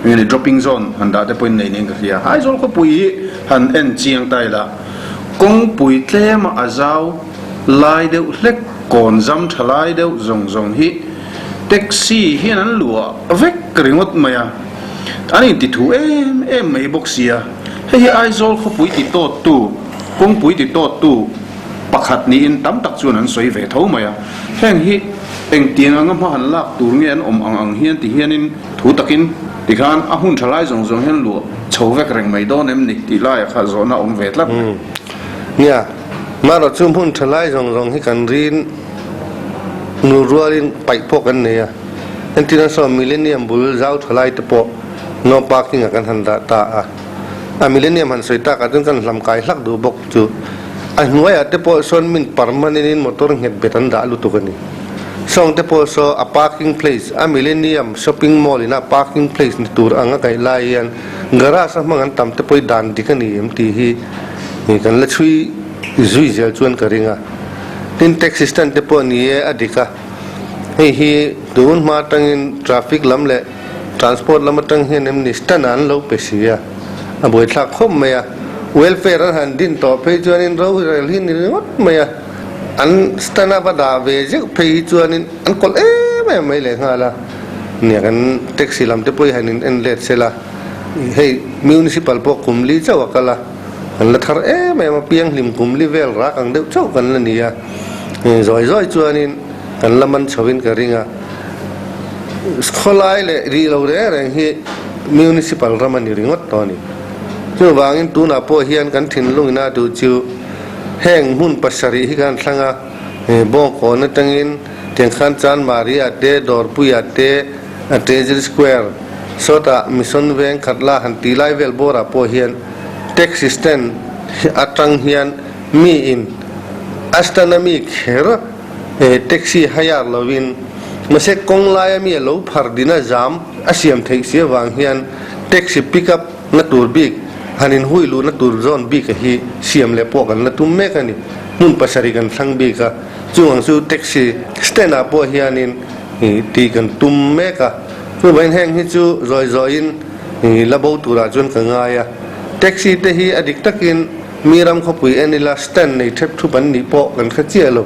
eng nge dropping zone han dah te pawhin nei niin ka hria. Aizawl khawpui hi han en chiang ta ila kawngpui tlema a zau lai deuh hlek kawn zam tha lai deuh zawng zawng hi taxi hian an luah vek ringawt mai a, an intithu em em mai bawk sia. Hei hi Aizawl khawpui ti tawttu. Kawngpui ti tawttu pakhat niin tam tak chuan an sawi ve tho mai a, heng hi engtiang anga hma han lak tur nge an awm ang ang hian ti hianin thu takin tikhan a hun tha lai zawng zawng hian luah chho vek reng mai dawn em ni tih laiah kha zawhna a awm ve tlat mai. Nia, marawh chu hmun tha lai zawng zawng hi kan rin nu rualin paih pawh kan nei a, entirna saw Millennium bul zau tha lai te pawh no parking ah kan han dah ta a. A millennium han sawi takah chuan kan hlam kai hlak duh bawk chu a hnuaiah te pawh sawn min permanent in motor nghet bet an dah lutuk a ni. Sawng te pawh saw a parking place a millennium shopping mall ina parking place ni tur anga kaih lai hian garage a hmang an tam te pawh hi dan dik a ni em tih hi kan la chhui zui zel chuan ka ring a. Tin taxi stand te pawh ni e a dik a, hei hi tun hma atangin traffic lam leh Transport lam atang hian em ni stand ah an lo pe si a, a buaithlak khawp mai a. Welfare an han din tawh phei chuanin rorel hi ni ringawt mai a, an stand a va dah ve zeuh phei hi chuanin an kawlh em em mai leh nghal a. Nia kan taxi lam te pawh hi han in en let sel a, hei municipal pawh kum li chauh a kal a, kan la thar em em a, pianghlim kum li vel rak ang deuh chauh kan la ni a, zawi zawi chuanin kan la man chhoin ka ring a. Khawlai leh rih lo reng reng hi Municipal ram a ni ringawt tawh a ni. Chuvangin tunah pawh hian kan thinlung ina duh chu heng hmun pasarih hi kan thlang a, Bawngkawn atangin Tengkhan Chanmari-ah te, Dawrpuiah te, Treasury Square sawtah Mission Veng Khatla han tih lai vel bawrah pawh hian Taxi stand atang hian miin a stand a mi kher Taxi hire lovin mahse kawng laia mi a lo phar dina zam a siam theih si avang hian taxi pick up na tur bik han inhui luhna tur zawn bik a hi siam leh pawh kan la tum mek a ni. Hmun pasarih kan thlang bik a, chung ang chu taxi stand ah pawh hianin tih kan tum mek a. Chuvangin heng hi chu zawi zawiin la bo turah chuan ka ngai a. Taxi te hi a dik takin Mi ram khawpui en ila stand nei thep thup an nih pawh kan hre chiah lo.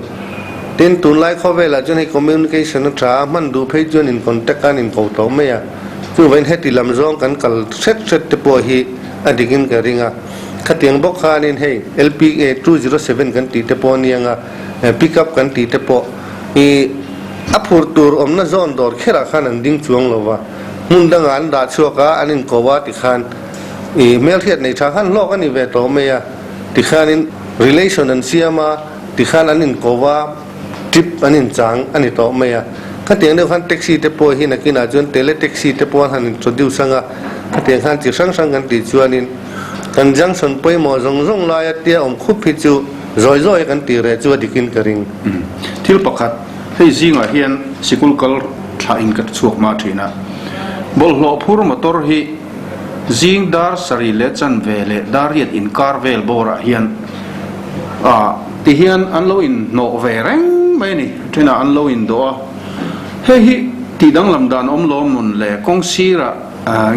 Tin, tunlai khawvelah chuan hei communication a tha a, hman duh phei chuan in contact a an inko tawh mai a. Chuvain heti lam zawng kan kal hret hret te pawh hi a dik in ka ring a. Khatiang bawk khanin hei LPA 207 kan tih te pawh a niang a, pick up kan tih te pawh i a phur tur awmna zawn dawr kherah khan an ding chuang lo va, hmun dangah an dah chhuak a, an inko a tikhan. I hmelhriat nei tha khan hlawk a ni ve tawh mai a, tikhanin relation an siam a, tikhan an inko a, trip an inchang a ni tawh mai a. Khatiang deuh khan taxi te pawh hi nakinah chuan tele taxi te pawh an han introduce ang a, khatiang khan chi hrang hrang kan tih chuanin kan junction pawimawh zawng zawng laia tia awm khup hi chu zawi zawi kan tih reh chu a dikin ka ring. Thil pakhat, hei zingah hian sikul kal thlah in ka chhuak hma thin a, bawlhhlawh phur motor hi, Zing dar sarih leh chanve leh dar riat inkar vel bawrah hian ah ti hian an lo inhnawh ve reng mai a ni. Thenah an lo indawh a, hei hi tih danglam dan awm lo mawn le kawng sirah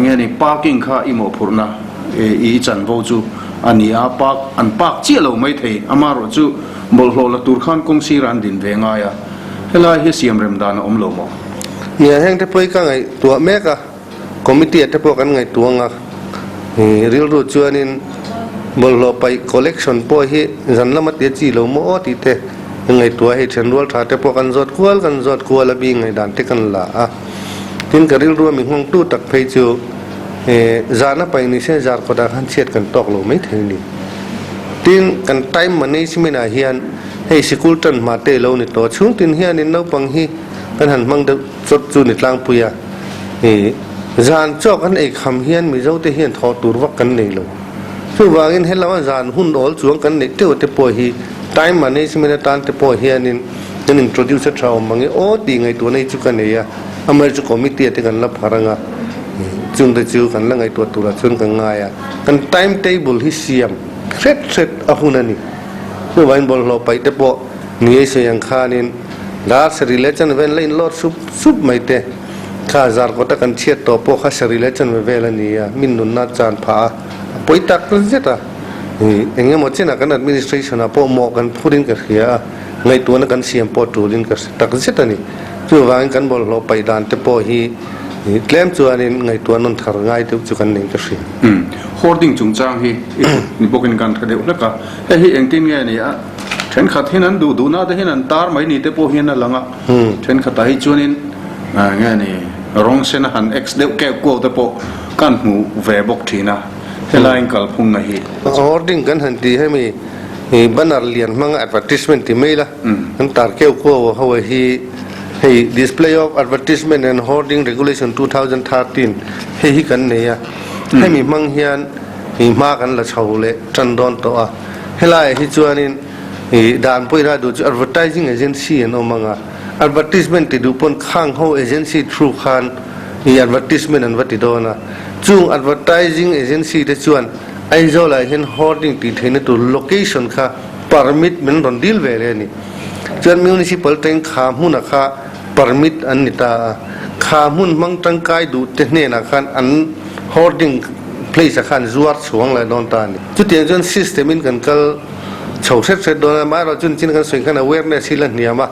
nge ni parking kha i mawhphurhna i chanvo chu a ni a, park an park chiah lo mai thei, amaherawh chu bawlhhlawh la tur khan kawng sirah an din ve ngai a, helai hi siamrem dan a awm lo maw? Nia, hengte pawh hi ka ngaihtuah mek a. Committee ah te pawh kan ngaihtuah ang a, rilru chuanin bawlhhlawh paih collection pawh hi zan lama tia chi lo maw aw tih te ngaihtuah a, hei thenrual tha te pawh kan zawt kual kan zawt kual a mi ngaihdan te kan la a. Tin ka rilru a mi nghawngtu tak phei chu zan a paih ni se zar kawtah khan chhiat kan tawk lo mai thei a ni. Tin kan time management ah hian hei sikul tan hma te lo ni tawh chhung tin hianin naupang hi kan han hmang deuh chawt chu ni tlangpui a. I zan chaw kan ei kham hian Mizo te hian thawh tur vak kan nei lo. Chuvangin helama zan hun awl chuang kan neih teuh te pawh hi time management atan te pawh hianin kan introduce a tha awm ang e aw tih ngaihtuahna hi chu ka nei a, amaherawhchu committee ah te kan la phar ang a, chung te chu kan la ngaihtuah turah chuan ka ngai a. Kan time table hi siam hret hret a hun a ni. Chuvangin bawlhhlawh paih te pawh ni ei sawi ang khanin dar sarih leh chanve an la inlawt sup sup mai te. Kha zar kawta kan chhiat tawh pawh kha sarih leh chanve vel a ni a, min nunna chan phah a, a pawi tak zet a. Eng emaw chenah kan administration ah pawh mawh kan phurin ka hria a, ngaihtuahna kan siam pawh tulin ka hre tak zet a ni. Chuvangin kan bawlhhlawh paih dan te pawh hi tlem chuanin ngaihtuah nawn thar ngai deuh chu kan nei ka hria. Hoarding chungchang hi i kut ni bawkin kan hre deuh hlek a, hei hi engtin nge ni a, thenkhat hian an duh duhna te hian an tar mai ni te pawh hian a lang a, thenkhatah hi chuanin nge ni rawng sen a han x deuh keuh kuau te pawh kan hmu ve bawk thin a, helaiin kalphung a hi. Hoarding kan han tih hemi banner lian hmanga advertisement ti mai la. An tar keuh kuau ho hi hei Display of Advertisement and Hoarding Regulation 2013 hei hi kan nei a, hemi hmang hian i hma kan la chho leh tan dawn tawh a. Helaiah hi chuanin i dan pawina duh chu advertising agency an awm ang a, advertisement ti duh pawn khang ho agency through khan i advertisement an va ti dawn a. Chung advertising agency te chuan Aizawlah hian hoarding tih theihna tur location kha Permit min rawn dil ve leh a ni. Chuan Municipal tank kha hmuna kha permit an ni ta a, kha hmun hmang tangkai duh te hnenah khan an hoarding place ah khan zuar chhuang leh dawn ta a ni. Chutiang chuan system in kan kal chho hret hret dawn a, amaherawhchu chu nichin kan sawi khan awareness hi la hniam a,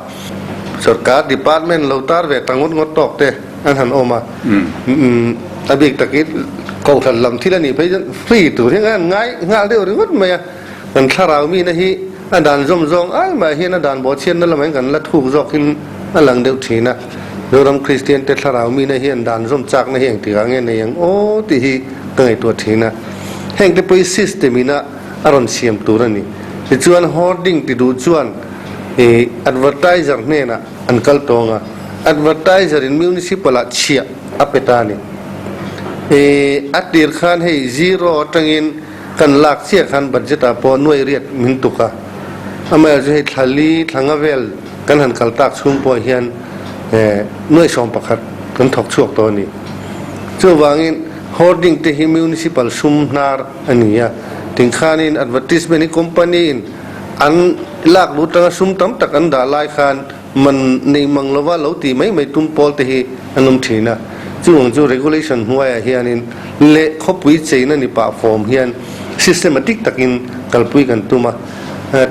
Sorkar department lo tar ve ta ngawt ngawt tawk te an han awm a, a bik takin kohhran lam thil a nih phei chuan free tur hi an ngai nghal deuh ringawt mai a. Kan thlarau mina hi a dan zawm zawng ai mah hian a dan bawhchhiatna lamah hian kan la thuk zawkin a lang deuh thin a. Zoram Kristian te thlarau mina hi an dan zawm chakna hi engtikah nge nei ang aw tih hi ka ngaihtuah thin a. Heng te pawh hi system ina a rawn siam tur a ni. Tichuan hoarding ti duh chuan ih advertiser hnenah an kal tawng a, advertiser in municipal ah chhiah a pe ta a ni. Ih a tir khan hei zero atangin Kan lak chiah khan budget ah pawh nuai riat min tuk a, amaherawhchu hei thla li thla nga vel kan han kal tak chhung pawh hian nuai 11 kan thawk chhuak tawh a ni. Chuvangin hoarding te hi municipal sum hnar a ni a, tingkhanin advertisement hi company in an lak lut tanga sum tam tak an dah lai khan Man nei mang lova lo tih mai mai tum pawl te hi an awm thin a, chuvang chu regulation hnuaiah hianin leh khawpui cheina ni pah fawm hian systematic takin kalpui kan tum a,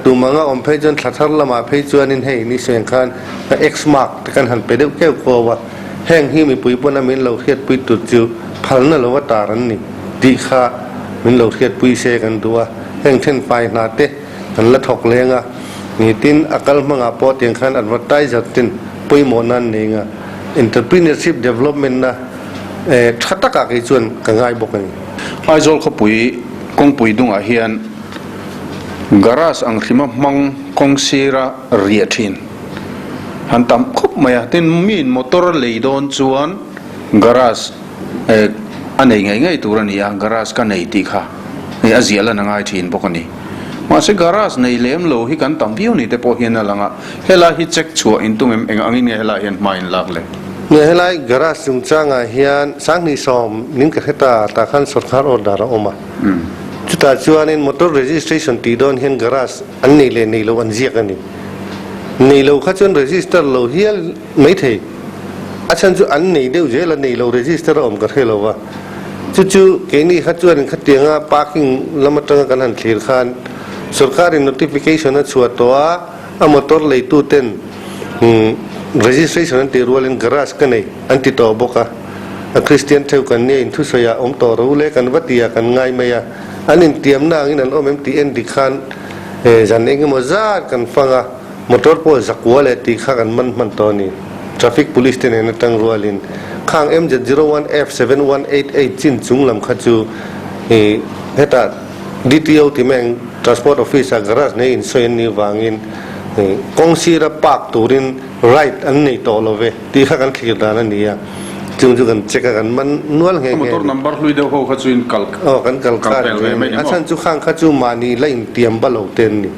tum anga awm phei chuan thla thar lamah phei chuanin hei ni seng khan X mark te kan han pe deuh keuh kau a, heng hi mipui pawn a min lo hriatpui tur chu phalna lova tar an ni tih kha min lo hriatpui se kan duh a, heng thenfai hna te Kan la thawk leng a, nitin a kal hmangah pawh tiang khan advertiser ten pawimawh nan nei nga entrepreneurship development na tha takah kei chuan ka ngai bawk a ni. Aizawl khawpui kawngpui dungah hian garage ang hrima hmang kawng sira riah thin han tam khawp mai a, tin miin motor lei dawn chuan garage a nei ngei ngei tur a ni a, garage ka nei tih kha a ziah lan a ngai thin bawk a ni. Mahse garage nei lem lo hi kan tam viau ni te pawh hian a lang a, helai hi check chhuah in tum em, eng angin nge helai hian hma in lak le? Nge helai garage chungchangah hian 2010 ning ka hre ta, tah khan sawrkar order a awm a, chutah chuanin motor registration tih dawn hian garage an nei leh nei lo an ziak a ni. Nei lo kha chuan register lo hial maithei. A chhan chu an nei deuh zel a, nei lo register a awm ka hre lo va. Chu chu keini kha chuan khatianga parking lam atanga kan han thlir khan sorkarin notification a chhuah tawh a, a motor leitu ten registration an tih rualin garage ka nei an ti tawh bawk a. A Kristian theuh kan nia inthusawi ah awm tawh ro le kan va ti a kan ngai mai a, an intiamna angin an awm em tih en dik khan zan engemaw zat kan fang a. Motor pawh zakua leh tih kha kan man hman tawh a ni. Traffic Police te nen atang rualin khang MZ01F7188 chin chung lam kha chu i hetah DTO ti mai ang Transport Office ah garage nei insawi an nih vangin i kawng sira park turin right an nei tawh lo ve tih kha kan thlir dan a ni a. Chung chu kan check a kan man nual nghe nghe a ni. Motor number hlui deuh ho kha chu in kal Aw kan kal pel ve mai ni maw? A chhan chu khang kha chu mahni la intiam ba lo te an ni.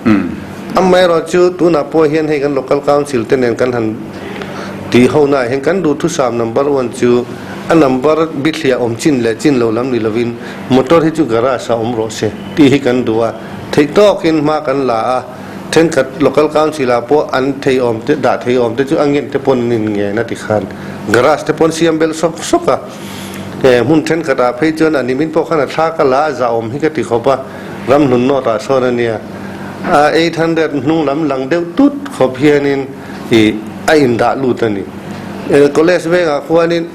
Amaherawhchu tunah pawh hian hei kan Local Council te nen kan han tih ho naah hian kan duhthusam number one chu a number bithliah awm chin leh chin lo lam ni lovin motor hi chu garage ah awm rawh se tih hi kan duh a, theih tawkin hma kan la a, Thenkhat local council ah pawh an thei awm te dah thei awm te chu a ngen te pawn an in ngen a ti khan garage te pawn siam belh sawk sawk a. Hmun thenkhat ah phei chuan a nimin pawh khan a thla ka la a zah awm hi ka ti khawp a, ramhlun nawt ah sawn a nia. A 800 hnung lam lang deuh tut khawp hianin ih a in dah lut a ni. College vengah khuanin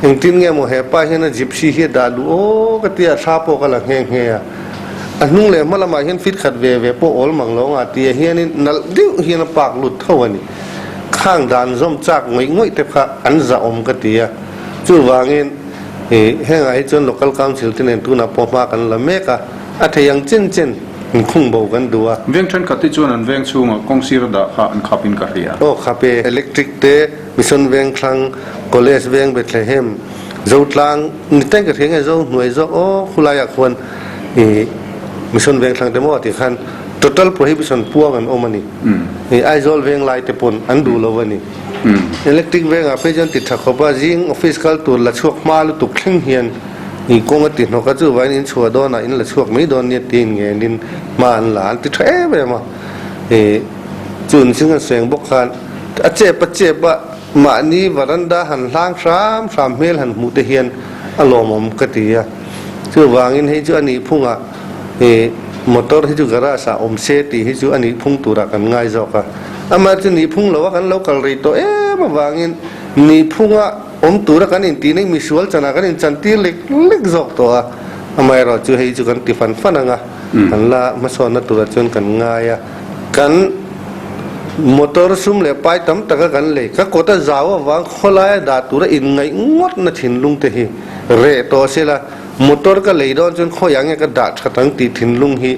engtin nge maw hepa hian a gypsy hi a dah luh aw ka tia thla pawh ka la nghe nghe a. A hnung leh hma lamah hian fit khat ve ve pawh awl mang lo anga tia hianin nalh deuh hian a park lut tho a ni. Khang dan zawm chak ngawih ngawih te kha an zahawm ka ti a. Chuvangin ih hengah hi chuan local council te nen tunah pawh hma kan la mek a, a thei ang chen chen inkhung bo kan duh a. Veng thenkhat te chuan an veng chhungah kawng sir a dah kha an khap in ka hria. Aw khap e, electric te, Mission Vengthlang, College Veng Bethlehem, Zotlang, ni teng ka hria nge Zo hnuai zawk aw khulaiah khuan ih Mission Vengthlang te maw tih khan total prohibition puang an awm a ni. Ih Aizawl Venglai te pawn an duh lo a ni. Electric Vengah phei chuan ti tha khawp a, zing office kal tur la chhuak hma lutuk thleng hian ih kawng a ti hnawk a, chuvangin in chhuah dawnah in la chhuak mai dawn nia tiin ngenin hma an la an ti tha em em a. Ih chun sin kan sawi ang bawk khan a chep a chep a, mahni varanda han hlang hram hram hmel han hmuh te hian a lawmawm ka ti a. Chuvangin hei chu a nih phungah ih motor hi chu garage ah awm se tih hi chu a nih phung turah kan ngai zawk a. Amah chu nih phung lo a kan lo kal rei tawh em avangin nih phunga awm tura kan intih na misual chanah kan inchantir lek lek zawk tawh a. Amaherawh chu hei chu kan ti fan fan ang a, kan la hmasawnna turah chuan kan ngai a. Kan motor sum leh pai tam taka kan lei, ka kawt a zau avang khawlaia dah tura inngaih ngawtna thinlung te hi reh tawh se la, motor ka lei dawn chuan khawiah nge ka dah that ang tih thinlung hi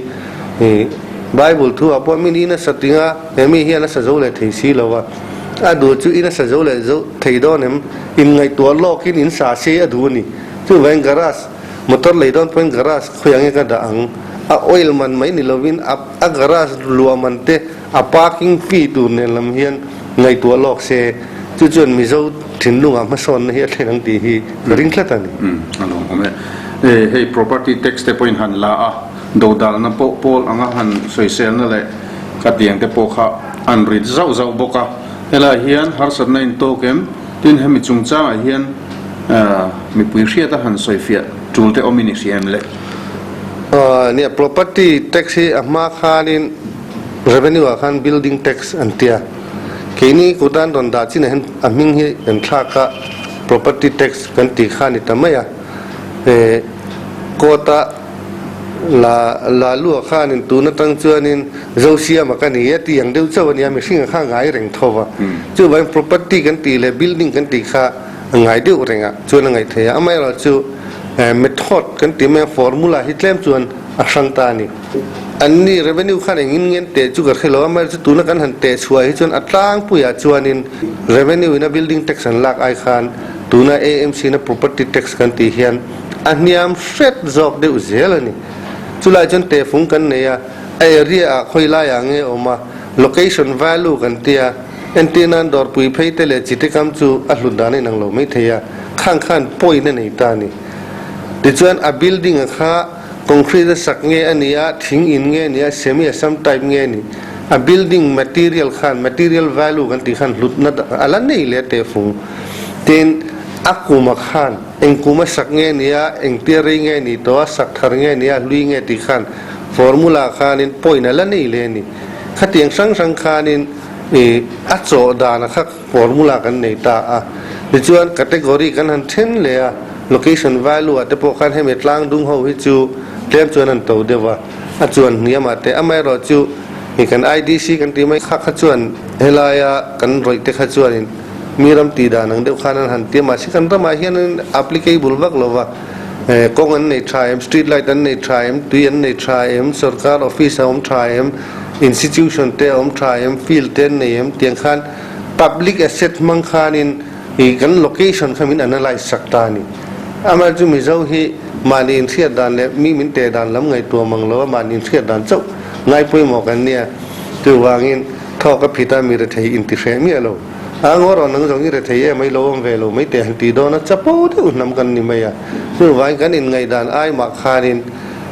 Bible thu ah pawh min in a sa ting a, he mi hian a sa zo leh thei si lo a, a duh chu in a sa zo leh zo thei dawn em? Inngaihtuah lawkin in sa se a duh a ni. Chuvangin garage motor lei dawn pawhin garage khawiah nge ka dah ang? A oil man mai ni lovin a a garage luah man te a parking fee tur nen lam hian ngaihtuah lawk se, chu chuan Mizo thinlungah hmasawnna hi a thlen ang tih hi ka ring tlat a ni. Umm a lawmawm e. Hei property tax te pawhin han la a, dodalna pawh pawl anga han sawiselna leh khatiang te pawh kha an rit zauh zauh bawk a. Helaiah hian harsatna intawk em? Tin hemi chungchangah hian mipui hriata han sawifiah tul te awmin i hria em le? Nia, property tax hi a hma khanin revenue ah khan building tax an tia. Keini kutan rawn dah chinah hian a hming hi kan thlak a, property tax kan tih kha a ni ta mai a. Court a la la luah khanin tun atang chuanin Zosiama ka ni a ti ang deuh chauh a nia, mihring a kha ngai reng tho va. Chuvangin property kan tih leh building kan tih kha a ngai deuh reng a, chuan a ngaih theih a. Amaherawhchu method kan tih mai a, formula hi tlem chuan a hrang ta a ni. Anni revenue khan engin ngen teh chu ka hre lo, amaherawhchu tuna kan han teh chhuah hi chuan a tlangpuiah chuanin revenue ina building tax an lak ai khan tuna AMC ina property tax kan tih hian a hniam hret zawk deuh zel a ni. Chulai chuan tehfung kan nei a, a area ah khawi laiah nge awm a, location value kan tia, entir nan dawrpui phei te leh chite kam chu a hlut dan a inang lo mai thei a, khang khan point a nei ta a ni. Tichuan a building a kha concrete a sak nge a ni a, thing in nge a ni a, semi assam type nge a ni, a building material khan material value kan tih khan hlutna a la nei leh a tehfung. Tin, a kuma khan Eng kum a sak nge nia, eng tia rei nge ni tawh a, sak thar nge nia, hlui nge tih khan formula khanin point a la nei le a ni. Khatiang hrang hrang khanin ih a chawh dan a kha formula kan nei ta a. Tichuan category kan han then leh a, location value ah te pawh khan hemi tlang dung ho hi chu tlem chuan an to deuh a, a chuan hniam ah te. Amaherawhchu ih kan IDC kan tih mai kha kha chuan helaia kan rawih te kha chuanin, Mi ram tih dan ang deuh khan an han ti a, mahse kan ramah hian an applicable vak lo va, kawng an nei tha em, street light an nei tha em, tui an nei tha em, sorkar office a awm tha em, institution te a awm tha em, field te an nei em tiang khan public asset hmang khanin ih kan location kha min analyse sak ta a ni. Amaherawhchu chu Mizo hi mahni inhriat dan leh mi min teh dan lam ngaihtuah mang lo a, mahni inhriat dan chauh ngai pawimawh kan nia. Chuvangin thawk a phit a mi rethei inti hreh miah lo. A ngaw rawn ang zawng i rethei em ai lo awm ve lo mai teh han tih dawn a, chapo deuh hnam kan ni mai a. Chuvangin kan inngaihdan ai mah khanin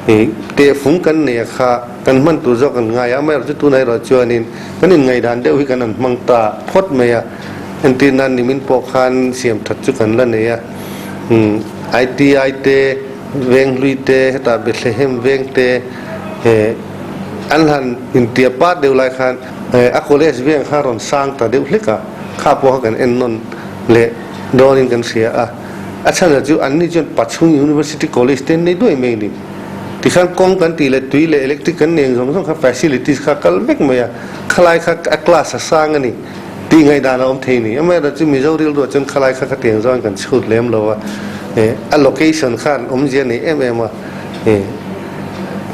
I tehfung kan nei a kha kan hman tur zawk kan ngai a, amaherawhchu tunah erawh chuanin kan inngaihdan deuh hi kan han hmang ta phawt mai a, entir nan nimin pawh khan siam that chu kan la nei a, ITI te, Venghlui te, hetah Bethlehem veng te an han intia pat deuh lai khan a college veng kha rawn sang ta deuh hlek a, kha pawh kha kan ennawn leh dawnin kan hria a. A chhan chu anni chuan Pachhung University College te an nei duai mai a ni. Tikhan kawng kan tih leh tui leh electric kan nei ang zawng zawng kha facilities kha kal vek mai a, khalai kha a class a sang a ni tih ngaihdan a awm thei a ni. Amaherawhchu chu Mizo rilruah chuan khalai kha khatiang zawngin kan chhut lem lo a, a location khan awmzia nei em em a.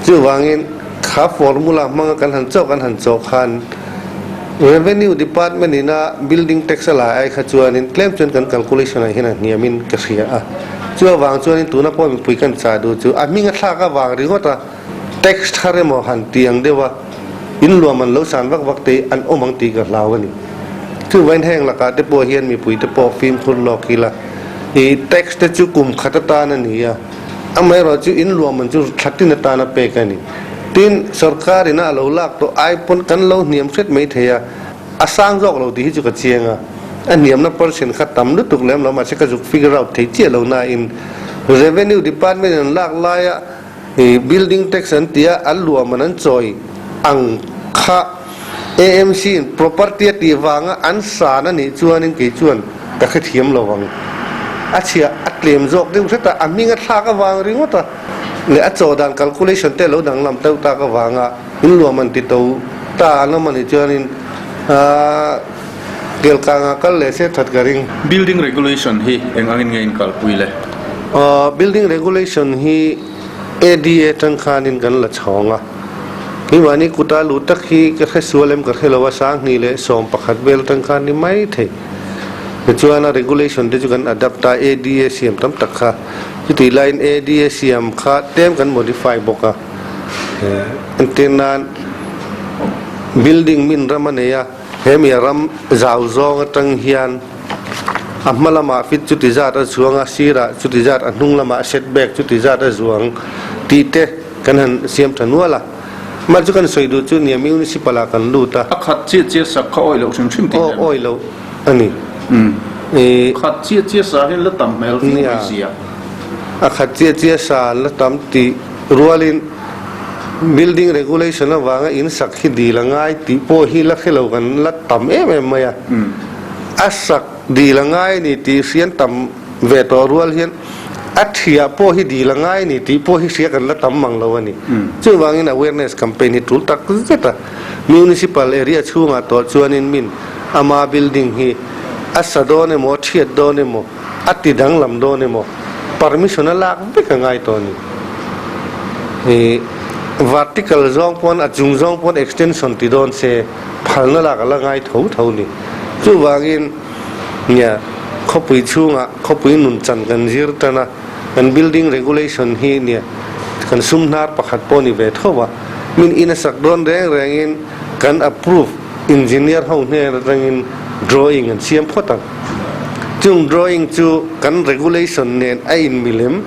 Chuvangin kha formula hmanga kan han chawh kan han chawh khan Revenue Department ina building tax a la ai kha chuanin tlem chuan kan calculation ah hian a hniamin ka hria a. Chu avang chuanin tuna pawh mipui kan chah duh chu a hming a thlak avang ringawt a tax thar emaw han ti ang deuh a in luam an lo san vak vak te an awm ang tih ka hlau a ni. Chuvain heng lakah te pawh hian mipui te pawh fimkhur lawk ila i tax te chu kum khat atan a ni a. Amaherawh chu in luahman chu thlatin atana pek a ni. Tin, sorkar ina a lo lak tawh ai pawn kan lo hniam hret mai thei a, a sang zawk lo tih hi chu ka chiang a. A hniamna percent kha tam lutuk lem lo mahse ka zuk figure out thei chiah lo nain Revenue Department in an lak laia building tax an tia an luahman an chawi ang kha AMC in property a tih vanga an san a nih chuanin kei chuan ka hrethiam lo ang. A chhia a tlem zawk deuh hret a, a hming a thlak avang ringawt a leh a chaw dan calculation te lo danglam deuh tak avanga in luam an ti to ta an awm a nih chuanin Kelkanga kal leh se that ka ring. Building regulation hi eng angin nge in kalpui le? Building regulation hi ADA tang khanin kan la chhawng a. Keimahni kuta luh tak hi ka hre sual em ka hre lo a, 2011 vel atang khan ni mai thei. Tichuan a regulation te chu kan adapt a, ADA siam tam tak kha. Chutih laiin ADA siam kha tlem kan modify bawk a. Entir nan building min ram a nei a, hemi a ram zau zawng atang hian a hma lamah fit chuti zat a zuang a, sirah chuti zat a hnung lamah setback chuti zat a zuang tih te, Kan han siam tha nual a, mah chu kan sawi duh chu nia municipal ah kan lut a. A khat chiah chiah sak kha awih loh hrim hrim tih nen. Aw awih loh a ni. Khat chiah chiah sa hian la tam hmel viau mai sia. A khat chiah chiah sa la tam tih rualin building regulation avanga in sak hi dil a ngai tih pawh hi la hre lo kan la tam em em mai a. A sak dil a ngai a ni tih hrian tam ve tawh rual hian a thiah pawh hi dil a ngai a ni tih pawh hi hria kan la tam mang lo a ni. Chuvangin awareness campaign hi tul tak zet a. Municipal area chhungah tawh chuanin min ama building hi a sa dawn emaw, a thiat dawn emaw, a ti danglam dawn emaw permission a lak vek a ngai tawh a ni. Ih vertical zawng pawn a chung zawng pawn extension ti dawn se phalna lak a la ngai tho tho a ni. Chuvangin Nia, khawpui chhungah khawpui nun chan kan zir tan a, kan building regulation hi nia kan sum hnar pakhat pawh ni ve tho a, min in a sak dawn reng rengin kan approve engineer ho hnen atangin drawing an siam phawt ang. Chung drawing chu kan regulation nen a inmilem,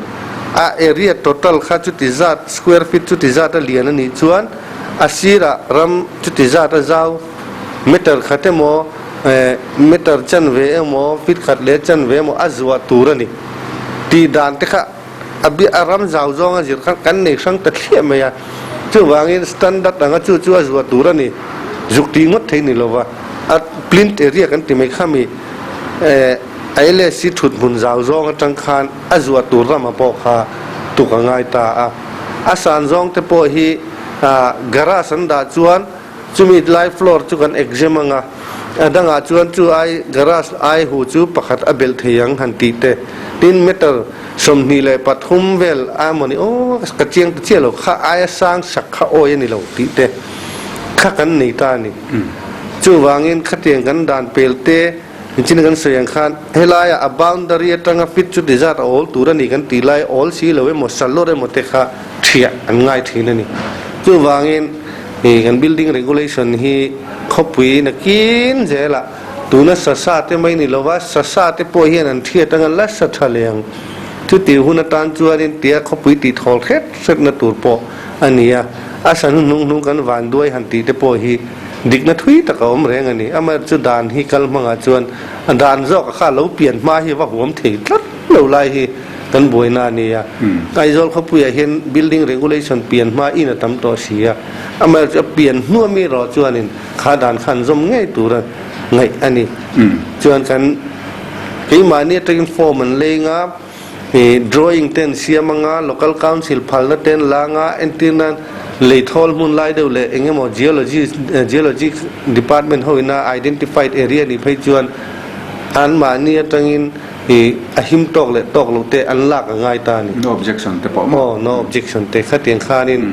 a area total kha chuti zat square feet chuti zat a lian a nih chuan a sirah ram chuti zat a zau meter khat emaw Meter chanve emaw, feet khat leh chanve emaw a zuah tur a ni. Tih dan te kha a bi a ram zau zawng a zir khan kan nei hrang ta thliah mai a. Chuvangin standard anga chu chu a zuah tur a ni. Zuk tih ngawt thei ni lova a plinth area kan ti mai kha mi a LSC thut hmun zau zawng atang khan a zuah tur rama pawh kha tuk a ngai ta a. A san zawng te pawh hi garage an dah chuan Chumi lai floor chu kan exam anga, a dangah chuan chu ai garage ai hu chu pakhat a belh thei ang han tih te. Tin meter 23 vel a mawni aw ka chiang ta chiah lo kha aia sang sak kha awi a ni lo tih te kha kan nei ta a ni. Chuvangin khatiang kan dan pel te nichin kan sawi ang khan helaiah a boundary atanga fit chu ti zat a awl tur a ni kan tih lai awl si lo emaw salawr emaw te kha thiah an ngai thin a ni. Chuvangin Hei kan building regulation hi khawpui nakin zelah tuna sasa te mai ni lova sasa te pawh hian an thiat anga la sa tha leh ang. Chuti hun atan chuanin tia khawpui tih thawl hret hretna tur pawh a ni a, a sa hnuhnung hnung kan van duai han tih te pawh hi dikna thui tak a awm reng a ni. Amaherawhchu dan hi kal hmangah chuan a dan zawk a kha lo pian hma hi va huam thei tlat lo lai hi kan buaina a ni a. Aizawl khawpuiah hian building regulation pian hma in a tam tawh si a, amaherawhchu a pian hnuah mi erawh chuanin kha dan kha an zawm ngei tura ngaih a ni. Chuan kan keimahni atangin form an leng a, ih drawing te an siam anga, local council phalna te an la anga, entir nan leithawl hmun lai deuh leh eng emaw geology geology department ho ina identified area nih phei chuan anmahni atangin ih a him tawk leh tawk loh te an lak a ngai ta a ni. No objection te pawh maw? Aw, no objection te khatiang khanin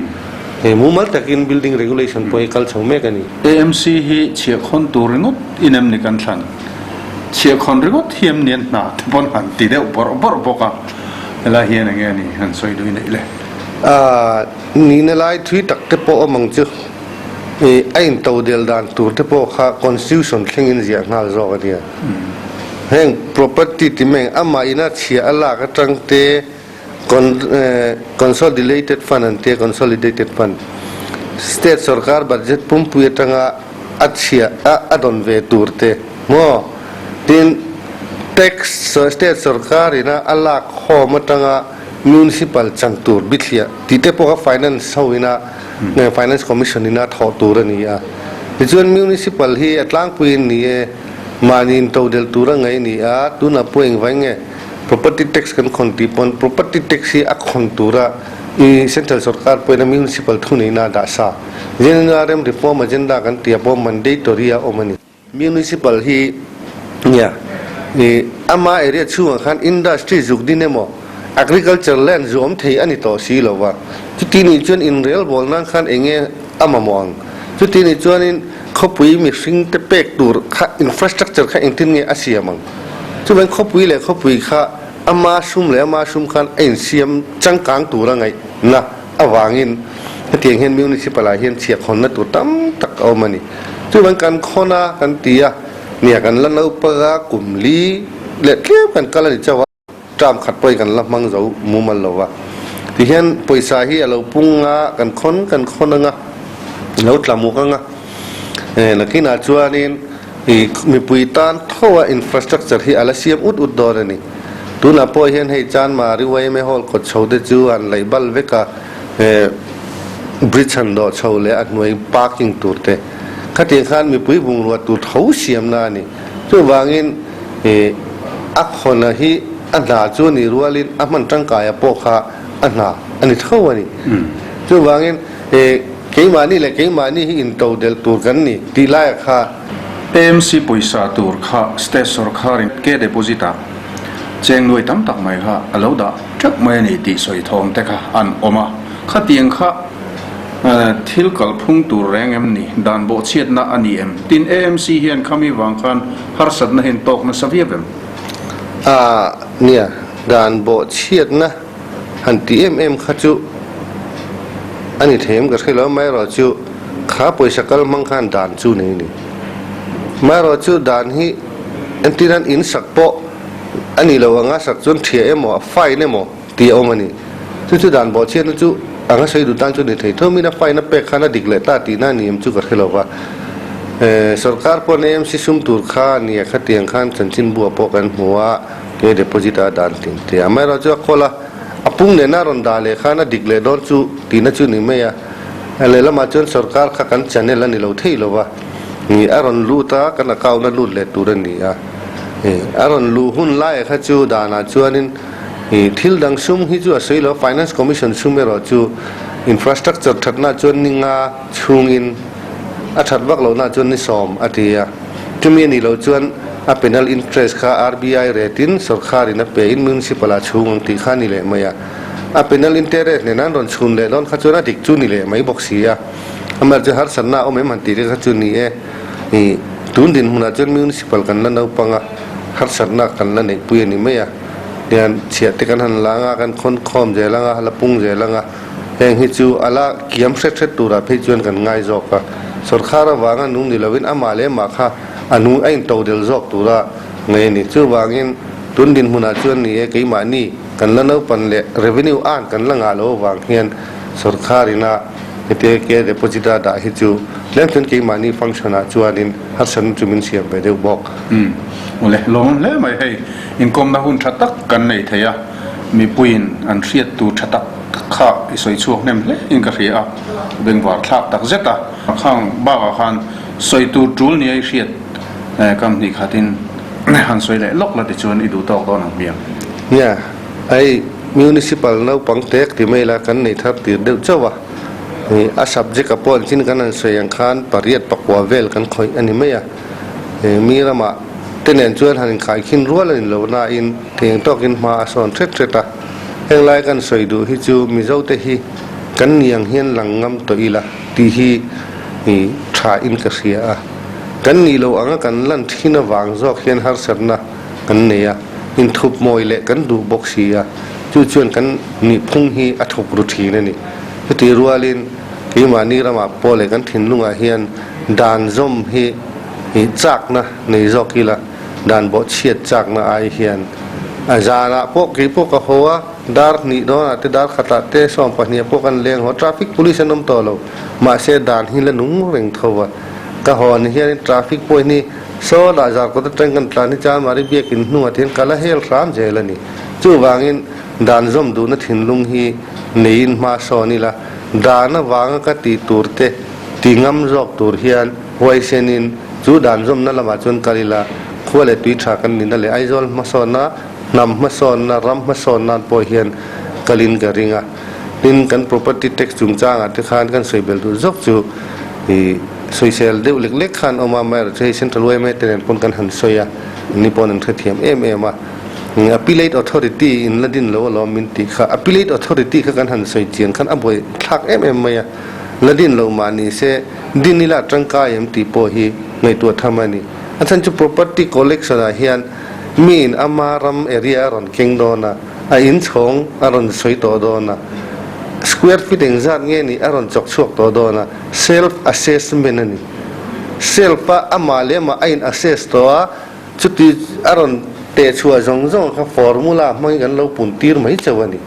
ih mumal takin building regulation pawh hi kal chho mek a ni. AMC hi chhiahkhawn tur ringawt in em ni kan thlan? Chhiahkhawn ringawt hi em ni an hna te pawn han ti deuh bawrh bawrh bawk a, helai hian enge a ni han sawi duh neih le? Aaa, nihna lai thui tak te pawh awm ang chu. Ih, a into del dan tur te pawh kha constitution thlengin ziah nghal zawk a nia. Heng property ti mai amah ina chhiah a lak atang te Consolidated Fund an tia, Consolidated Fund. State sorkar budget pumpui atanga a chhiah a a dawn ve tur te maw? Tin, tax state sorkar ina a lak khawm atanga municipal chan tur bithliah tih te pawh kha finance ho ina Finance Commission ina thawh tur a ni a. Tichuan municipal hi a tlangpuiin ni e, mahni intodelh tur a ngaih a ni a, tunah pawh engvai nge? Property tax kan khawn tih pawn property tax hi a khawn tura i central sorkar pawhin a municipal thuneihna a dah sa. General reform agenda kan tih ah pawh mandatory a awm a ni. Municipal hi nia i ama area chhungah khan industry zuk din emaw agriculture land zu awm thei a ni tawh si lo va. Chuti nih chuan inrelbawl nan khan enge a mamawh ang? Chuti nih chuanin khawpui mihring te pek tur kha infrastructure kha engtin nge a siam ang? Chuvang khawpui leh khawpui kha ama sum leh ama sum khan a insiam changkang tur a ngaihna avangin hetiang hian municipal ah hian chhiahkhawnna tur tam tak a awm a ni. Chuvang kan khawn a kan ti a, nia kan la naupang a kum li leh tlem kan kal a ni chauh a, term khat pawhin kan la hmang zo mumal lo va. Tihian pawisa hi a lo pung a, kan khawn kan khawn anga, a lo tla muk anga, nakinah chuanin I mipui tan tho a infrastructure hi a la siam ut ut dawn a ni. Tunah pawh hian hei Chanmari yma Hall kawt chho te chu an laih bal vek a, bridge han dawh chho leh a hnuai parking tur te khatiang khan mipui bungrua tur tho siamna a ni. Chuvangin a khawna hi a hna chu a nih rualin a hman tangkaia pawh kha a hna a ni tho a ni. Chuvangin Keimahni leh keimahni hi intodelh tur kan ni tih laiah kha. AMC pawisa tur kha state sorkharin ke deposit ah cheng nuai tam tak mai kha a lo dah teuh mai a ni tih sawi thawm te kha an awm a. Khatiang kha thil kalphung tur reng em ni? Dan bawhchhiatna a ni em? Tin AMC hian khami vang khan harsatna hian tawk nasa viau em? A nia, dan bawhchhiatna Han ti em em kha chu a ni thei em ka hre lo, amaherawhchu kha pawisa kal hmang khan dan chu nei a ni. Amaherawhchu dan hi entir an in sak pawh a ni lo anga sak chuan thiah emaw a fine emaw tih a awm a ni. Chu chu dan bawhchhiatna chu anga sawi duh tan chu ni thei tho min a fine a pek khan a dik leh ta tihna a ni em chu ka hre lo va. Sorkar pawn AMC sum tur kha a nia khatiang khan chanchinbu ah pawh kan hmu a. He deposit a dan tin te amaherawh chu a khawl a, a pung nena rawn dah leh khan a dik leh dawn chu tihna chu ni mai a, lehlamah chuan sorkar kha kan channel a ni lo thei lo va, ih a rawn lut a kan account a lut leh tur a ni a, ih a rawn luh hun laiah kha chu danah chuanin ih thil dang sum hi chu a sawi lo a, finance commission sum erawh chu infrastructure thatna chuan ni nga chhungin a that vak lohna chuan ni sawm a ti a. Chumi a nih loh chuan a penal interest kha RBI rate in sorkar in a pe in municipal ah chhung ang tih kha a ni leh mai a. A penal interest nen an rawn chhun leh dawn kha chuan a dik chu ni leh mai bawk si a. Amaherawhchu chu harsatna a awm em han tih te kha chu ni e. Ih, tun dinhmunah chuan municipal kan la naupang a, harsatna kan la neihpui a ni mai a. Tihian chhiah te kan han la anga, kan khawn khawm zel anga, la pung zel anga. Heng hi chu a la kiam hret hret turah phei chuan kan ngai zawk a, sorkar avanga nung ni lovin amah leh amah kha a nung a intodel zawk tura ngaih a ni. Chuvangin. Tun dinhmunah chuan ni e, keimahni kan la naupan leh revenue earn kan la ngah lo avang hian sorkharin a hetia ke deposit a dah hi chu tlem chuan keimahni function ah chuanin harsatna chu min siam ve deuh bawk. Umm ule lawmawm hle mai hei inkawmna hun tha tak kan nei thei a, mipuiin an hriat tur tha tak tak kha i sawi chhuak hnem hle in ka hria a, bengvar thlak tak zet a, khang bakah khan sawi tur tul nia i hriat kam hnih khatin han sawi leh lawk la tichuan i duh tawk dawn ang hmiang. Nia, hei Municipal naupang tek ti mai la kan nei thar tir deuh chauh a, a subject a pawh chin kan han sawi ang khan pariat pakua vel kan khawih a ni mai a, mi ramah te nen chuan han inkhaikhin rual a ni lo nain theng tawkin hma a sawn hret hret a, heng lai kan sawi duh hi chu Mizo te hi kan niang hian lang ngam tawh ila tih hi tha in ka hria a. Kan nih loh anga kan lan thin avang zawk hian harsatna kan nei a, inthup mawi leh kan duh bawk si a, chu chuan kan nihphung hi a thawk ru thin a ni. Chutih rualin keimahni ramah pawh leh kan thinlungah hian dan zawm hi chakna nei zawk ila, dan bawhchhiat chakna ai hian a zanah pawh kei pawh ka haw a, dar hnih dawnah te dar khatah te 12ah pawh kan leng haw, traffic police an awm tawh lo, mahse dan hi la nung reng tho a. Ka hawn hianin traffic pawh hi saw lah zar kawt atang kan tlan hi Chanmari biakin hnungah te hian kal a hel hram zel a ni. Chuvangin dan zawm duhna thinlung hi neiin hma sawn ila, dan avanga ka tih tur te ti ngam zawk tur hian huaisenin chu dan zawmna lamah chuan kal ila, khua leh tui tha kan nihna leh Aizawl hmasawnna, hnam hmasawnna, ram hmasawn nan pawh hian kalin ka ring a. Tin, kan property tax chungchangah te khan kan sawi belh duh zawk chu ih sawisel deuh lek lek khan awm a, amaherawhchu hei Central yma te nen pawn kan han sawi a, ni pawn an hrethiam em em a. Appellate Authority in la din lo alawm min tih kha, Appellate Authority kha kan han sawi chian khan a buai thlak em em mai a, la din lo mah ni se din ila tangkai em tih pawh hi ngaihtuah tham a ni. A chhan chu property collection ah hian mi in ama ram area a rawn keng dawn a, A inchhawng a rawn sawi tawh dawn a, square feet engzat nge nih a rawn chawk chhuak tawh dawn a, self assessment a ni. Self a amah leh amah a in assess tawh a, chuti a rawn teh chhuah zawng zawng kha formula hmangin kan lo pun tir mai chauh a ni.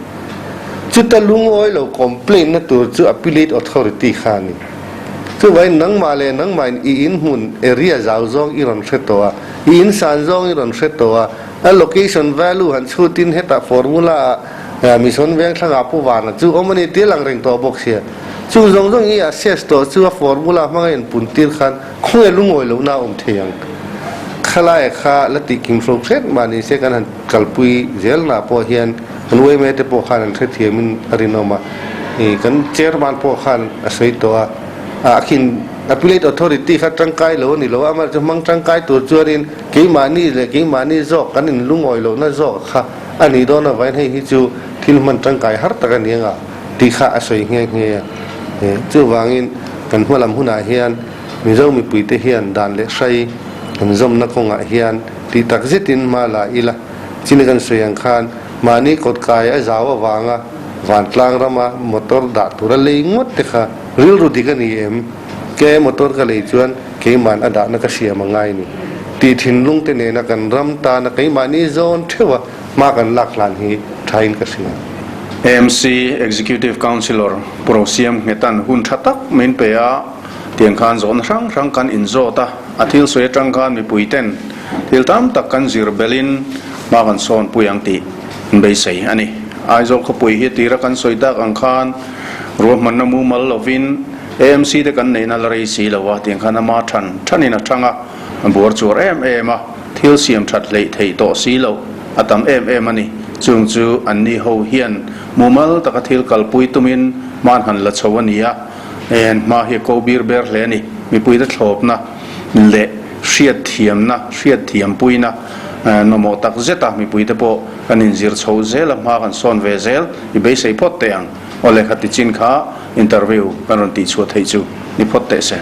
Chuta lungawi lo complaint na tur chu appellate authority kha a ni. Chuvangin nangmah leh nangmahin i inhmun area zau zawng i rawn hre tawh a, i insan zawng i rawn hre tawh a, A location value han chhutin hetah formula ah Mission Vengthlangah Pu Vana chu awm a ni tih a lang reng tawh bawk sia. Chung zawng zawng i assess tawh chu a formula hmanga inpun tir khan khawnge lungawi lohna a awm thei ang. Khalai kha la tih kim hro hret mah ni se kan han kalpui zelna pawh hian kan yma te pawh khan an hrethiamin a rinawm a. Kan chairman pawh khan a sawi tawh a. A khin Appellate Authority kha tangkai lo a ni lo a, amaherawhchu hmang tangkai tur chuanin keimahni leh keimahni zawk kan inlungawi lohna zawk kha a nih dawn avangin hei hi chu thil hman tangkai har tak a ni anga tih kha a sawi nghe nghe a. Chuvangin kan hmalam hunah hian Mizo mipuite hian dan leh hrai kan zawmna kawngah hian tih tak zetin hma la ila, china kan sawi ang khan mahni kawtkai a zau avanga vantlang rama motor dah tura lei ngawt te kha Rilru dik a ni em? Ke motor ka lei chuan keiman a dahna ka siam a ngai ni. Tih thinlung te nena kan ram tana keimahni zawn theuha hma kan lak hlan hi thain ka hria. AMC Executive Councillor Pu Rosiam Nghetan hun tha tak min pe a, tiang khan zawhna hrang hrang kan inzawt a, a thil sawi atang khan mipui ten thil tam tak kan zir belin hma kan sawn pui ang tih an beisei a ni. Aizawl khawpui hi tira kan sawi tak ang khan Ruahmanna mumal lovin AMC te kan neihna la rei si lo a, tiang khan ama than thanin a thang a, a buar chuar em em a, thil siam that hleih theih tawh si loh a tam em em a ni. Chung chu anni ho hian mumal taka thil kalpui tumin hman han la chho a ni a, en hma hi a ko bir ber hle a ni. Mipuite thlawpna leh hriatthiamna, hriatthiampuina mamawh tak zeta mipuite pawh kan inzir chho zel a, hma kan sawn ve zel i beisei phawt teh ang. Aw lehkha tichin kha interview kan rawn tihchhuah theih chu ni phawt teh se.